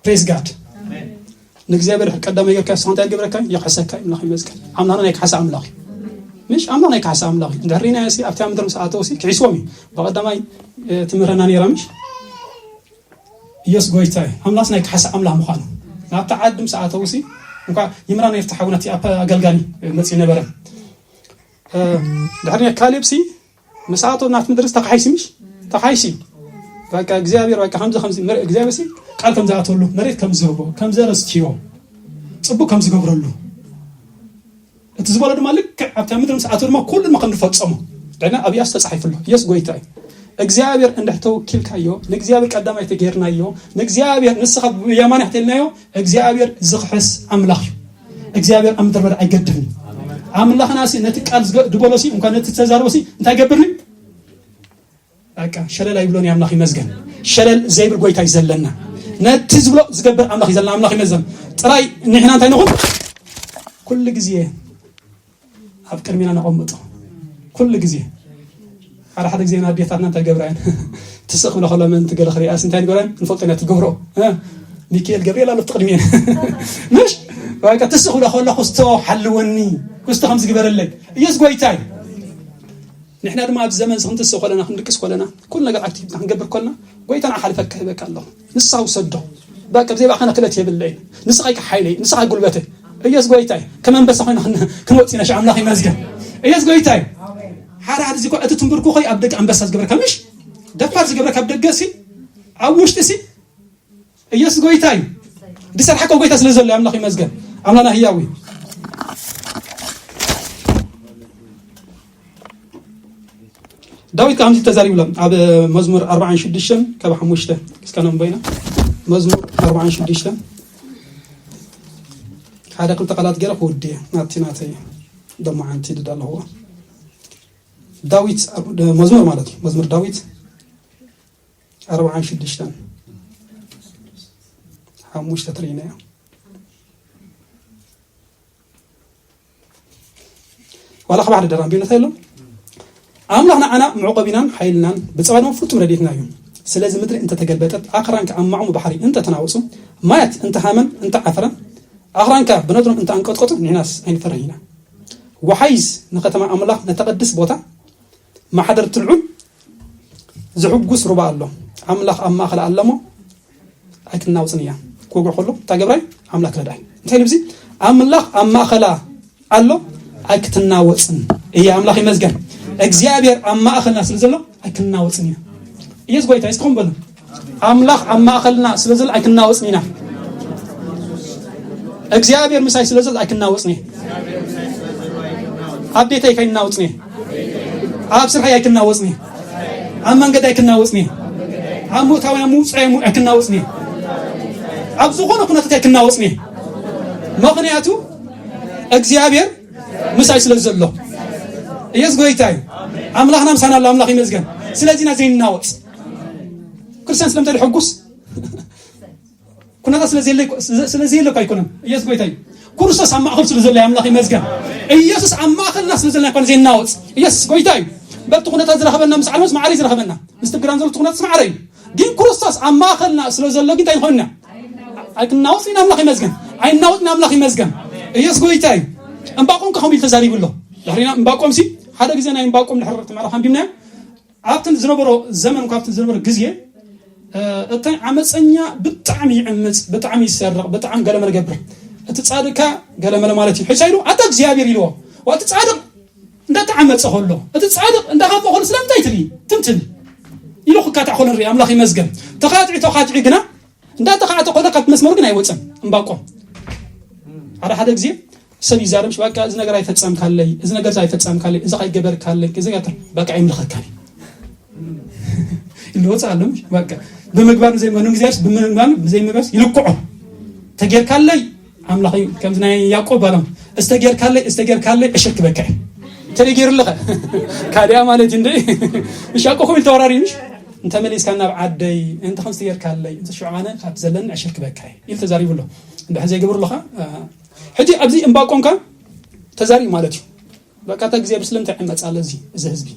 ፕሬዝ ጋድ ንእግዚኣብሔር ቀዳማይ ጌርካ ስኻ እንታይ ዝገብረካ ይኽሕሰካ ኣምላኽ ይመስገን ኣምላኽና ናይ ክሓሳ ኣምላኽ እዩ ምሽ ኣምላኽ ናይ ክሓሳ ኣምላኽ እዩ እንድሕር ሪና ሲ ኣብታ ምድር ምስ ኣተው ሲ ክሒስዎም እዩ ብቐዳማይ ትምህረና ነይራ ምሽ ኢየሱስ ጎይታ እዩ ኣምላኽስ ናይ ክሓሳ ኣምላኽ ምዃኑ ናብታ ዓዲ ምስ ኣተው ሲ እንኳ ይምራ ነርታ ሓውና እቲ ኣገልጋሊ መጽእ ነበረ ድሕሪ ካሌብ ሲ ምስ ኣቶ ናት ምድርስ ተኻሒሲ ምሽ ተኻሒሲ በቃ እግዚኣብሔር በቃ ከምዚ ከምዚ ምር እግዚኣብሔር ሲ ቃል ከም ዝኣተሉ መሬት ከም ዝህቦ ከም ዘረስትዮ ጽቡቅ ከም ዝገብረሉ እቲ ዝበሎ ድማ ልክዕ ኣብታ ምድሪ ምስ ኣተው ድማ ኩሉ ድማ ከም ዝፈጸሞ ደና ኣብያስ ተጻሒፉ ኣሎ ኢየሱስ ጎይታ እዩ እግዚኣብሔር እንድሕር ተወኪልካዮ ንእግዚኣብሔር ቀዳማይ ተጌርናዮ ንእግዚኣብሔር ንስኻ ብየማን ያሕተልናዮ እግዚኣብሔር ዝኽሕስ ኣምላኽ እዩ እግዚኣብሔር ኣብ ምድረ በዳ ኣይገድፍን ኣምላኽና ሲ ነቲ ቃል ዝበሎ ሲ እንኳ ነቲ ተዛርቦ ሲ እንታይ ገብርኒ በቃ ሸለል ኣይብሎን ኣምላኽ ይመስገን ሸለል ዘይብል ጎይታ እዩ ዘለና ነቲ ዝብሎ ዝገብር ኣምላኽ እዩ ዘለና ኣምላኽ ይመስገን ጥራይ ንሕና እንታይ ንኹን ኩሉ ግዜ ኣብ ቅድሚና ነቐምጦ ኩሉ ግዜ ሓደ ሓደ ግዜ ኣዴታትና እንታይ ገብራ እየን ትስቕ ክብላ ከሎ መን ትገለ ክሪኣስ እንታይ ንገብራ ንፈልጦ ኢና ትገብሮ ሚካኤል ገብርኤል ኣሎ ትቕድሚ እየን ምሽ በቃ ትስቕ ክብላ ከሎ ክስቶ ሓልወኒ ክስቶ ከም ዝግበረለይ ኢየሱስ ጎይታ እዩ ንሕና ድማ ኣብዚ ዘመን እዚ ክንትስእ ከለና ክንድቅስ ከለና ኩሉ ነገር ኣክቲቪቲ ክንገብር ከለና ጎይታ ንዓኻ ልፈካ ሂበካ ኣለኹ ንስኻ ውሰዶ በቃ ብዘይ ብኣኻና ክለት የብለይ ንስኻ ኢካ ሓይለይ ንስኻ ጉልበተይ ኢየሱስ ጎይታይ ከም ኣንበሳ ኮይና ክንወፅ ኢና ኣምላኽ ይመስገን ኢየሱስ ጎይታይ ሓደ ሓደ ዚኮ እቲ ትንብርኩ ኾይ ኣብ ደቂ ኣንበሳ ዝገብረካ ምሽ ደፋር ዝገብረካ ኣብ ደገ ሲ ኣብ ውሽጢ ሲ ኢየሱስ ጎይታ እዩ ዝሰርሓካ ጎይታ ስለ ዘሎ ኣምላኽ ይመስገን ኣምላና ህያዊ ዳዊት ከምዚ ተዛሪቡ ኣሎ ኣብ መዝሙር ኣርባዓን ሽዱሽተን ካብ ሓሙሽተ እስከ ነንቦ ኢና መዝሙር ኣርባዓን ሽዱሽተን ሓደ ክልተ ቃላት ገይረ ክውድየ ናብቲ ናተይ ደሞ ሓንቲ ድዳ ኣለዎ ዳዊት መዝሙር ማለት እዩ መዝሙር ዳዊት ኣርባዓን ሽዱሽተን ሓሙሽተ ትርኢና እዮም ዋላ ካብ ሓደ ደራን ቢነታ የሎም ኣምላኽ ንዓና መዕቆቢናን ሓይልናን ብፀባ ድማ ፍጹም ረድኤትና እዩ ስለዚ ምድሪ እንተተገልበጠት፣ ኣኽራን ከኣ ኣብ ማዕሙ ባሕሪ እንተተናወጹ፣ ማያት እንተሃመን እንተዓፈረን፣ ኣኽራን ከኣ ብነድሮም እንተኣንቀጥቀጡ፣ ንሕናስ ኣይንፈርህን ኢና። ወሓይዝ ንኸተማ ኣምላኽ፣ ነታ ቅድስት ቦታ፣ ማሕደር ትልዑል ዝሕጉስ ሩባ ኣሎ። ኣምላኽ ኣብ ማእኸላ ኣለሞ ኣይክናወጽን እያ። ክወግዕ ከሎ፣ እታ ገብራይ ኣምላኽ ክረድኣይ። እንታይ ኢሉ እዚ? ኣምላኽ ኣብ ማእኸላ ኣሎ ኣይክትናወጽን እያ። ኣምላኽ ይመስገን። እግዚኣብሔር ኣብ ማእኸልና ስለ ዘሎ ኣይክናወጽን ኢና። ኢየሱስ ጎይታ፣ እስኪ ከምኡ በሉ። ኣምላኽ ኣብ ማእኸልና ስለ ዘሎ ኣይክናወጽን ኢና። እግዚኣብሔር ምሳይ ስለ ዘሎ ኣይክናወጽን እየ። ኣብ ቤተይ ከይናወጽን እየ። ኣብ ስርሐይ ኣይክናወጽን እየ። ኣብ መንገዲ ኣይክናወጽን እየ። ኣብ ምእታዊ፣ ኣብ ምውጻእ ኣይክናወጽን እየ። ኣብ ዝኾነ ኩነታት ኣይክናወጽን እየ። ምኽንያቱ እግዚኣብሔር ምሳይ ስለ ዘሎ። ኢየሱስ ጎይታ እዩ። ኣምላኽና ምሳና ኣሎ። ኣምላኽ ይመስገን። ስለዚ ኢና ዘይናወጽ። ክርስቲያን ስለምንታይ ሕጉስ? ኩነታት ስለ ዘየለ፣ ስለ ዘየለ እኮ ኣይኮነን። ኢየሱስ ጎይታ እዩ። ክርስቶስ ኣብ ማእኸል ስለ ዘሎ ኣምላኽ ይመስገን። ኢየሱስ ኣብ ማእኸልና ስለ ዘሎ ኣይኮነ ዘይናወጽ። ኢየሱስ ጎይታ እዩ። በቲ ኩነታት ዝረኸበና ምስ ዓለምስ ማዕረ እዩ ዝረኸበና። ምስ ትግራን ዘሎ ኩነታት ማዕረ እዩ። ግን ክርስቶስ ኣብ ማእኸልና ስለ ዘሎ ግን እንታይ ንኾንና? ኣይክናወጽን ኢና። ኣምላኽ ይመስገን። ኣይናወጽን። ኣምላኽ ይመስገን። ኢየሱስ ጎይታ እዩ። እምባቆም ከ ከምኡ ኢሉ ተዛሪቡ ኣሎ። ድሕሪና እምባቆም ሲ ሓደ ግዜ ናይ እምባቆም ድሕሪ ትምዕራፍ ኣንቢብናዮ። ኣብቲ ዝነበሮ ዘመን፣ ካብቲ ዝነበሮ ግዜ፣ እ፣ እቲ ዓመፀኛ ብጣዕሚ ይዕምፅ፣ ብጣዕሚ ይሰርቕ፣ ብጣዕሚ ገለመለ ገብር። እቲ ጻድቅካ ገለመለ ማለት እዩ። ሕሳይ ኢሉ ኣታ እግዚኣብሔር ኢልዎ። እቲ ጻድቅ እንዳተዓመፀ ከሎ፣ እቲ ጻድቅ እንዳሃመ ከሎ ስለምንታይ ትብል? ትምትል ኢሉ ክካታዕ ከሎ ንርኢ። ኣምላኽ ይመስገን። ተኻትዒ፣ ተኻትዒ ግና እንዳተኻዕተ ከሎ ካብቲ መስመሩ ግን ኣይወፀን። እምባቆም ሓደ ሓደ ግዜ ሰብ ይዛረብ፣ "በቃ እዚ ነገር ኣይፈጸምካለይ፣ እዚ ነገር ኣይፈጸምካለይ፣ እዚ ከይገበርካለይ፣ እዚ ነገር በቃ ይምልኸካኒ" ይልወጽ ኣሎ። በቃ ብምግባር ብዘይ፣ መንግስቲ ብምግባር ብዘይ ምግባር ይልክዖ። "ተጌርካለይ ኣምላኽ እዩ፣ ከምዚ ናይ ያዕቆብ ባሎም፣ እስተጌርካለይ፣ እስተጌርካለይ ዕሽር ክበካ እዩ። ተደጌርልኸ ካዲያ ማለት እንደ ምሽ ያዕቆብ ኢል ተወራሪ ምሽ እንተ መሊስካ ናብ ዓደይ፣ እንተ ከምዚ ተጌርካለይ፣ እንተ ሽዑ ኣነ ካብ ዘለኒ ዕሽር ክበካ እዩ" ኢል ተዛሪቡ ኣሎ። እንድሕር ዘይገብሩ ኣለኻ፣ እ፣ ሕጂ ኣብዚ እምባቆም ከ ተዛሪቡ ማለት እዩ። በቃ፣ እታ እግዚኣብሔር ስለምንታይ ይዕመጽ ኣሎ እዚ፣ እዚ ህዝቢ?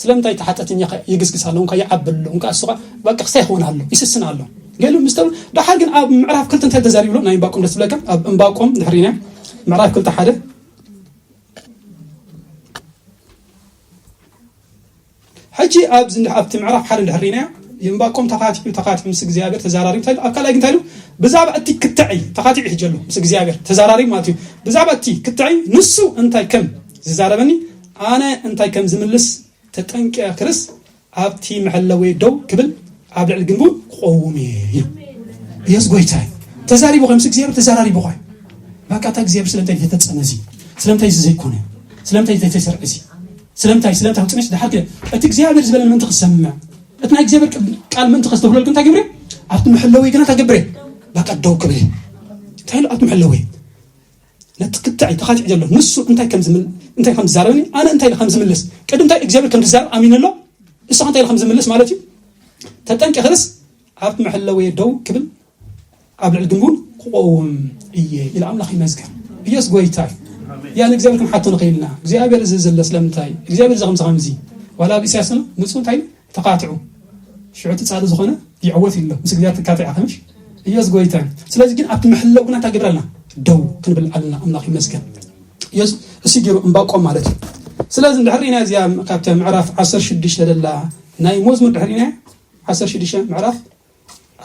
ስለምንታይ እቲ ሓጢኣተኛ ከ ይግስግስ ኣሎ? እንኳ ይዓቢ ኣሎ፣ እንኳ እሱ ኸ በቃ ክስታይ ይኸውን ኣሎ፣ ይስስን ኣሎ። ገሉ ምስ ተብ-፣ ደሓር ግን ኣብ ምዕራፍ ክልተ እንታይ ተዛሪቡ ኣሎ? ናይ እምባቆም ደስ ዝብለካ፣ ኣብ እምባቆም ድሕሪና ምዕራፍ ክልተ ሓደ። ሕጂ ኣብዚ እንድሕ-፣ ኣብቲ ምዕራፍ ሓደ እንድሕር ርኢናዮ፣ ይንባቆም ተኻቲዑ፣ ተኻቲዑ ምስ እግዚኣብሔር ተዛራሪቡ፣ እንታይ ኢሉ? ኣብ ካልኣይ ግን እንታይ ኢሉ? ብዛዕባ እቲ ክትዒ ተኻቲዑ ሕጂ ኣሎ፣ ምስ እግዚኣብሔር ተዛራሪቡ ማለት እዩ። ብዛዕባ እቲ ክትዒ ንሱ እንታይ ከም ዝዛረበኒ፣ ኣነ እንታይ ከም ዝምልስ ተጠንቂቐ ክርስ ኣብቲ መሐለዊ ደው ክብል ኣብ ልዕሊ ግንቡ ክቆውም እየ ኢሉ። ኢየሱስ ጎይታ እዩ። ተዛሪቡ ኾይ፣ ምስ እግዚኣብሔር ተዛራሪቡ ኾይ። በቃ፣ እታ እግዚኣብሔር ስለምንታይ ዝተፈጸመ እዚ? ስለምንታይ እዚ ዘይኮነ? ስለምንታይ ዘይተሰርዐ እዚ? ስለምንታይ፣ ስለምንታይ ውፅነሽ ድሓር ከ-፣ እቲ እግዚኣብሔር ዝበለኒ ምእንቲ ክሰምዕ፣ እቲ ናይ እግዚኣብሔር ቅ-፣ ቃል ምእንቲ ከስተብህለልኩ እንታይ ግብረ? ኣብቲ መሐለዊ ግና እንታይ ግብረ? በቃ፣ ደው ክብል። እንታይ ኢሉ ኣብቲ መሐለዊ? ነቲ ክትዕ ተኻቲዕ ዘሎ ንሱ እንታይ ከም ዝምል-፣ እንታይ ከም ዝዛረበኒ፣ ኣነ እንታይ ከም ዝምልስ፣ ቅድም እንታይ እግዚኣብሔር ከም ዝዛረብ ኣሚኑ ኣሎ፣ ንስኻ እንታይ ከም ዝምልስ ማለት እዩ። ተጠንቂቕርስ ኣብቲ መሐለዊ ደው ክብል ኣብ ልዕሊ ግንቡን ክቆውም እየ ኢለ ኣምላኽ ይመስገን። ኢየሱስ ጎይታ እዩ። ያ ንእግዚኣብሔር ክንሓቶ ንኽእል ኢና። እግዚኣብሔር እዚ ዘሎ ስለምንታይ? እግዚኣብሔር እዚ ከምዚ ከምዚ። ዋላ ኣብ ኢሳያስ ምፁ እንታይ ኢሉ? ተኻትዑ። ሽዑ እቲ ጻድቕ ዝኾነ ይዕወት ኢሉ ኣሎ። ምስ እግዚኣብሔር ትካትዕ ኢኻ ምሽ? ኢየሱስ ጎይታ እዩ። ስለዚ ግን ኣብቲ መሐለዊ ግና እንታይ ግብር ኣለና? ደው ክንብል ኣለና። ኣምላኽ ይመስገን። ኢየሱስ እሱ ገይሩ እምባቆም ማለት እዩ። ስለዚ እንድሕር ርኢና እዚኣ ካብቲ ምዕራፍ ዓሰርተ ሽዱሽተ ደላ ናይ መዝሙር ድሕር ርኢና ዓሰርተ ሽዱሽተ ምዕራፍ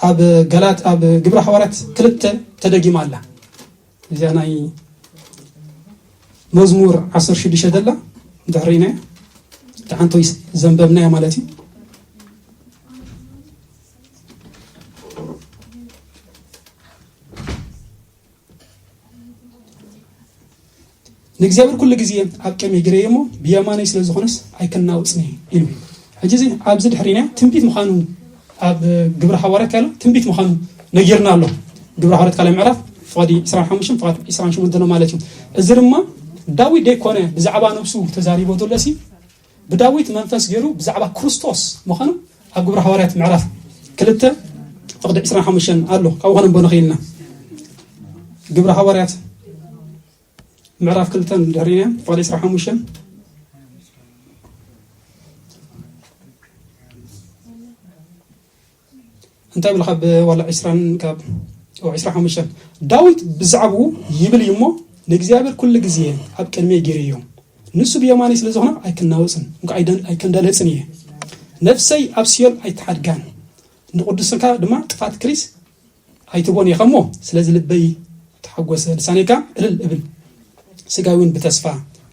ኣብ ገላት-፣ ኣብ ግብረ ሃዋርያት ክልተ ተደጊማ ኣላ። እዚኣ ናይ መዝሙር ዓሰርተ ሽዱሽተ ደላ እንድሕር ርኢና፣ እቲ ሓንቶይ ዘንበብናያ ማለት እዩ። ንእግዚኣብሔር ኩሉ ግዜ ኣብ ቅድሚ ግረይ እሞ ብየማነይ ስለ ዝኾነስ ኣይክናወጽን እየ ኢሉ። ሕጂ እዚ ኣብዚ ድሕሪና ትንቢት ምዃኑ ኣብ ግብረ ሃዋርያት ያለው ትንቢት ምዃኑ ነጊርና ኣሎ። ግብረ ሃዋርያት ካልኣይ ምዕራፍ ፍቓዲ ዕስራን ሓሙሽተን ፍቓዲ ዕስራን ሸሞንተን ነው ማለት እዩ። እዚ ድማ ዳዊት ደይኮነ ብዛዕባ ነብሱ ተዛሪቦ ዘሎ ሲ ብዳዊት መንፈስ ገይሩ ብዛዕባ ክርስቶስ ምዃኑ ኣብ ግብረ ሃዋርያት ምዕራፍ ክልተ ፍቕዲ ዕስራን ሓሙሽተን ኣሎ። ካብኡ ኸነንብቦ ንኽእል ኢና። ግብረ ሃዋርያት ምዕራፍ ክልተ ድሕሪና ፍቕዲ ዕስራን ሓሙሽተን። እንታይ ይብል? ካብ ዋላ ዕስራን ካብ ኦ፣ ዕስራን ሓሙሽተን፣ ዳዊት ብዛዕባኡ ይብል እዩ እሞ፣ ንእግዚኣብሔር ኩሉ ግዜ ኣብ ቅድመይ ገይረዮ፣ ንሱ ብየማነይ ስለ ዝኾነ ኣይክናወጽን፣ እንኳ ኣይደን- ኣይክንደልህጽን እየ። ነፍሰይ ኣብ ሲኦል ኣይትሓድጋን፣ ንቅዱስካ ድማ ጥፋት ክሪስ ኣይትቦን ኢኻ እሞ፣ ስለዚ ልበይ ተሓጎሰ፣ ልሳነይ ከኣ እልል እብል፣ ስጋይ እውን ብተስፋ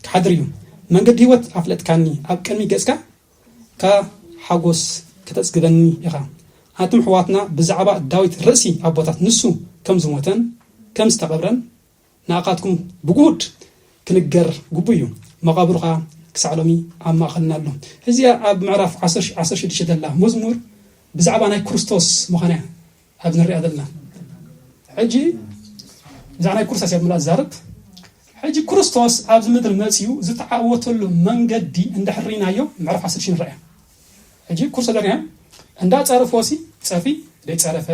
ክሓድር እዩ። መንገዲ ህይወት ኣፍለጥካኒ፣ ኣብ ቅድሚ ገጽካ ከኣ ሓጎስ ከተጽግበኒ ኢኻ። ኣንቱም ኣሕዋትና፣ ብዛዕባ ዳዊት ርእሲ ኣቦታት፣ ንሱ ከም ዝሞተን ከም ዝተቐብረን ንኣኻትኩም ብጉሁድ ክንገር ግቡእ እዩ። መቓብሩ ኸኣ ክሳዕ ሎሚ ኣብ ማእኸልና ኣሎ። እዚኣ ኣብ ምዕራፍ ዓሰርተ ሽዱሽተ ዘላ መዝሙር ብዛዕባ ናይ ክርስቶስ ምዃና እያ ኣብዚ ንሪኣ ዘለና። ሕጂ ብዛዕባ ናይ ክርስቶስ እያ ብላ ዝዛረብ። ሕጂ ክርስቶስ ኣብዚ ምድሪ መጺኡ ዝተዓወተሉ መንገዲ እንድሕር ርኢናዮ ምዕራፍ ዓሰርተ ሽዱሽተ ንርኣያ። ሕጂ ኩርሶ ደሪና እንዳ ጸርፎሲ ጸፊ ደይ ጸረፈ፣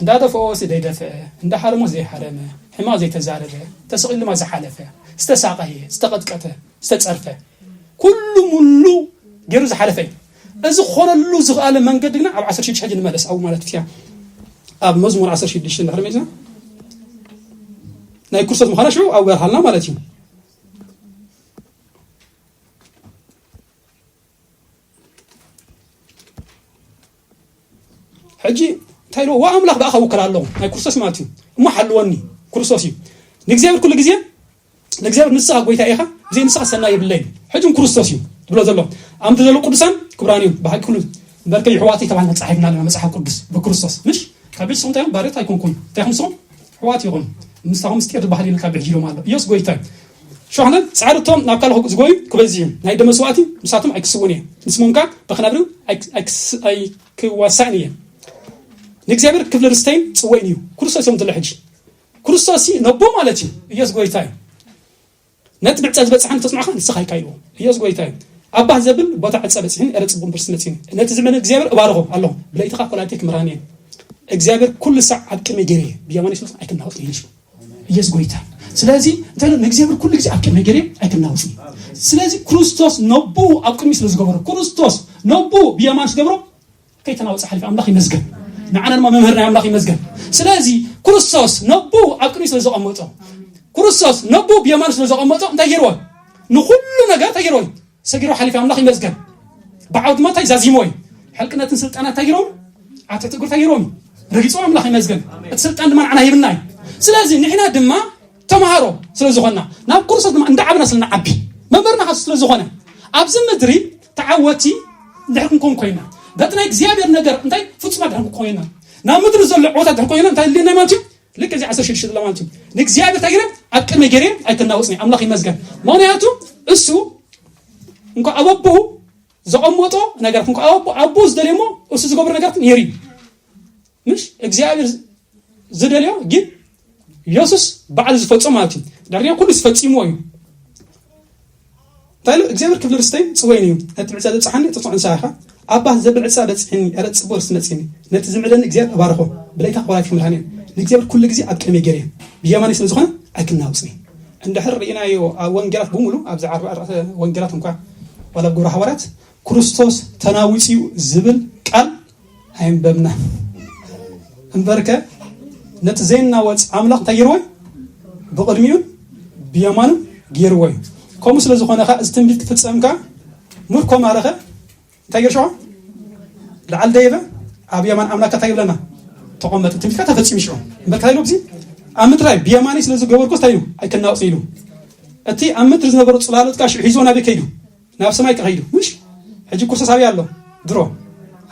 እንዳ ደፈኦሲ ደይ ደፈአ፣ እንዳ ሃረሞስ ደይ ሃረመ፣ ሕማቕ ዘይተዛረበ፣ ተሰቒሉ ድማ ዝሓለፈ፣ ዝተሳቐየ፣ ዝተቐጥቀጠ፣ ዝተጸርፈ፣ ኩሉ ሙሉ ገይሩ ዝሓለፈ እዩ። እዚ ክኾነሉ ዝኽኣለ መንገዲ ግና ኣብ ዓሰርተ ሽዱሽተ ሕጂ ንመለስ ኣብኡ ማለት እያ። ኣብ መዝሙር ዓሰርተ ሽዱሽተ እንድሕር መጺና ናይ ክርስቶስ ምዃና ሽዑ ኣብኡ በርሃልና ማለት እዩ። ሕጂ እንታይ ኢልዎ? "ወኣምላኽ ብኣኻ እውከል ኣለኹ" ናይ ክርስቶስ ማለት እዩ። "እሞ ሓልወኒ" ክርስቶስ እዩ። ንእግዚኣብሔር ኩሉ ግዜ ንእግዚኣብሔር "ንስኻ ጎይታ ኢኻ፣ ብዘይ ንስኻ ሰናይ የብለይን፣ ሕጂ እውን ክርስቶስ እዩ" ዝብሎ ዘሎ። ኣብ ምድሪ ዘለዉ ቅዱሳን ክቡራን እዮም ብሓቂ ኩሉ። እምበርከ ይሕዋተይ ተባህልና ጻሒፍና ኣለና መጽሓፍ ቅዱስ ብክርስቶስ። ምሽ ካብ ቤት ስኹም እንታይ እዮም? ባርዮት ኣይኮንኩም። እንታይ ኢኹም ንስኹም? ኣሕዋት ኢኹም። ምስታኹም ምስጢር ዝበሃል የለን ካብ ሕጂ ኢሎም ኣሎ። ኢየሱስ ጎይታ እዩ። ሸውዓተ ጻዕርቶም ናብ ካልእ ዝጎዩ ክበዝሕ እዩ። ናይ ደም መስዋዕቲ ንሳቶም ኣይክስውን እየ። ንስሞም ከኣ ብኽነብርን ኣይክ-፣ ኣይክስ-፣ ኣይክዋሳእን እየ። ንእግዚኣብሔር ክፍሊ ርስተይን ጽወይን እዩ። ክርስቶስ እዮም ዘሎ ሕጂ። ክርስቶስ ነቦ ማለት እዩ። ኢየሱስ ጎይታ እዩ። ነቲ ብዕጸ ዝበጽሐኒ ተጽንዖ ኸኣ ንስኻ ኢካ ኢልዎ። ኢየሱስ ጎይታ እዩ። ኣባ ዘብል ቦታ ዕጸ በጺሕኒ፣ ኤረ ጽቡቕ ብርስ መጺኒ። ነቲ ዝምዕን እግዚኣብሔር እባርኾ ኣለኹ። ብለይቲ ኸኣ ኮላሊተይ ክምራኒ እየ። እግዚኣብሔር ኩሉ ሳዕ ኣብ ቅድመይ ገይረ እየ። ብየማነይ ስለ ዝኾነ ኣይክናወጽን እዩ ኢሉ። ኢየሱስ ጎይታ። ስለዚ እንታይ ኢሉ? ንእግዚኣብሔር ኩሉ ግዜ ኣብ ቅድመይ ገይረ እየ ኣይክናወጽን እዩ። ስለዚ ክርስቶስ ነቡ ኣብ ቅድሚ ስለ ዝገበሮ፣ ክርስቶስ ነቡ ብየማን ዝገብሮ ከይተናወጸ ሓሊፉ ኣምላኽ ይመስገን። ንዓና ድማ መምህር ናይ ኣምላኽ ይመስገን። ስለዚ ክርስቶስ ነቡ ኣብ ቅድሚ ስለ ዘቐመጦ፣ ክርስቶስ ነቡ ብየማኑ ስለ ዘቐመጦ እንታይ ገይርዎ? ንኹሉ ነገር እንታይ ገይርዎ? ሰጊርዎ ሓሊፉ ኣምላኽ ይመስገን። ብዓው ድማ እንታይ ዛዚምዎ እዩ? ሕልቅነትን ስልጣናት እንታይ ገይሮም? ኣብ ትሕቲ እግሩ እንታይ ገይሮም? ረጊጾም ኣምላኽ ይመስገን። እቲ ስልጣን ድማ ንዓና ሂብና እዩ። ስለዚ ንሕና ድማ ተምሃሮ ስለ ዝኾንና፣ ናብ ክርስቶስ ድማ እንዳዓበና ስለ ንዓቢ፣ መምህርና ከኣ ስለ ዝኾነ፣ ኣብዚ ምድሪ ተዓወቲ እንድሕር ክንከውን ኮይንና፣ በቲ ናይ እግዚኣብሔር ነገር እንታይ ፍጹማት እንድሕር ክንከውን ኮይንና፣ ናብ ምድሪ ዘሎ ዕወታት እንድሕር ኮይንና፣ እንታይ ኣድልየና ማለት እዩ? ልክዕ እዚ ዓሰርተ ሽዱሽተ ዘሎ ማለት እዩ። ንእግዚኣብሔር እንታይ ገይረ? ኣብ ቅድሚ ገይረ ኣይክናወጽን እየ። ኣምላኽ ይመስገን። ምኽንያቱ እሱ እንኳ ኣብ ኣቦኡ ዘቐመጦ ነገራት፣ እንኳ ኣብ ኣቦ-፣ ኣቦኡ ዝደልዮ እሞ እሱ ዝገብሮ ነገራት ነይሩ እዩ። ምሽ እግዚኣብሔር ዝደልዮ ግን ኢየሱስ ባዕሉ ዝፈጽሞ ማለት እዩ። ዳርያ ኩሉ ዝፈጺምዎ እዩ። እንታይ ኢሉ? "እግዚኣብሔር ክፍሊ ርስተይን ጽወይን እዩ። ነቲ ብዕጻ ዘብጽሓኒ ተጽዕኖ ንስኻ ኢኻ። ኣባ ዘብል ዕጻ በጽሕኒ፣ ዕረጽ ጽቡቕ ርስቲ መጺኒ። ነቲ ዝምዕደኒ እግዚኣብሔር እባርኾ። ብለይታ ክዋላት ክምርሃኒ እዩ። ንእግዚኣብሔር ኩሉ ግዜ ኣብ ቅድመይ ገይረ እየ። ብየማነይ ስለ ዝኾነ ኣይክናውጽኒ." እንድሕር ርኢናዮ ኣብ ወንጌላት ብምሉ፣ ኣብዚ ዓርቢ ኣርባዕተ ወንጌላት እንኳ ዋላ ኣብ ግብረ ሃዋርያት ክርስቶስ ተናዊጽ እዩ ዝብል ቃል ኣይንበብና። እምበርከ ነቲ ዘይናወጽ ኣምላኽ እንታይ ገይርዎ እዩ? ብቕድሚኡን ብየማኑን ገይርዎ እዩ። ከምኡ ስለ ዝኾነ ኸኣ እዚ ትንቢት ክፍጸም ከኣ ምርኮ ማረኸ እንታይ ገይሩ ሽዑ? ላዕሊ ደየበ ኣብ የማን ኣምላክ እንታይ ይብለና? ተቐመጠ። ትንቢትካ ተፈጺሙ ሽዑ። እምበርከ እንታይ ኢሉ ኣብዚ? ኣብ ምድራይ ብየማነይ ስለ ዝገበርኩ እንታይ ኢሉ? ኣይክናወጽ ኢሉ። እቲ ኣብ ምድሪ ዝነበሩ ጽላሎት ከኣ ሽዑ ሒዝዎ ናበይ ከይዱ? ናብ ሰማይ ከኸይዱ። ምሽ? ሕጂ ኩርሲ ሳብያ ኣሎ። ድሮ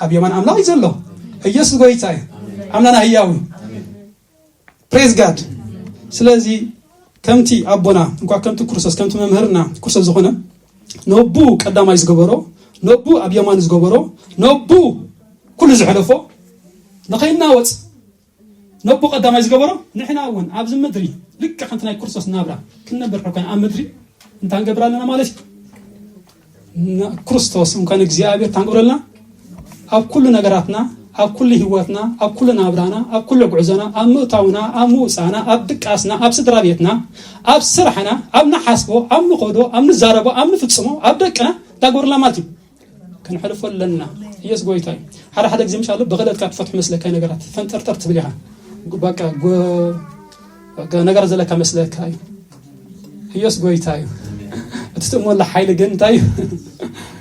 ኣብ የማን ኣምላኽ እዩ ዘሎ። ኢየሱስ ጎይታ እዩ። ኣምላና ህያው እዩ። ፕሬዝ ጋድ። ስለዚ ከምቲ ኣቦና እንኳ ከምቲ ክርስቶስ፣ ከምቲ መምህርና ክርስቶስ ዝኾነ፣ ነቡ ቀዳማይ ዝገበሮ፣ ነቡ ኣብ የማን ዝገበሮ፣ ነቡ ኩሉ ዝሕለፎ፣ ንኸይናወጽ ነቡ ቀዳማይ ዝገበሮ፣ ንሕና እውን ኣብዚ ምድሪ ልክዕ ከምቲ ናይ ክርስቶስ ናብራ ክንነብር ከኮና ኣብ ምድሪ እንታይ ንገብር ኣለና ማለት እዩ? ን-፣ ክርስቶስ እንኳን እግዚኣብሔር እንታይ ንገብረልና? ኣብ ኩሉ ነገራትና፣ ኣብ ኩሉ ህይወትና፣ ኣብ ኩሉ ናብራና፣ ኣብ ኩሉ ጉዕዞና፣ ኣብ ምእታውና፣ ኣብ ምውጻእና፣ ኣብ ድቃስና፣ ኣብ ስድራ ቤትና፣ ኣብ ስራሕና፣ ኣብ ንሓስቦ፣ ኣብ ንኸዶ፣ ኣብ ንዛረቦ፣ ኣብ ንፍጽሞ፣ ኣብ ደቅና እንታይ ንገብረልና ማለት እዩ? ክንሕልፎ ኣለና። ኢየሱስ ጎይታ እዩ። ሓደ ሓደ ግዜ ምሻሉ ብኽእለትካ ትፈትሑ መስለካ እዩ ነገራት። ፈንጠርጠር ትብል ኢኻ። በቃ ጎ-፣ በቃ ነገር ዘለካ መስለካ እዩ። ኢየሱስ ጎይታ እዩ። እቲ ትእመሉ ሓይሊ ግን እንታይ እዩ?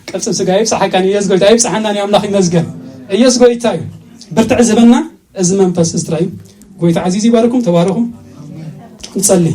ቅልጽም ስጋ ይብጽሓካ። ኢየሱስ ጎይታ ይብጽሓና። ኣምላኽ ይመስገን። ኢየሱስ ጎይታ እዩ። ብርትዕ ዝህበና እዚ መንፈስ እዚ ጥራይ እዩ። ጎይታ ዓዚዙ ይባርኩም። ተባረኹ። ንጸሊ።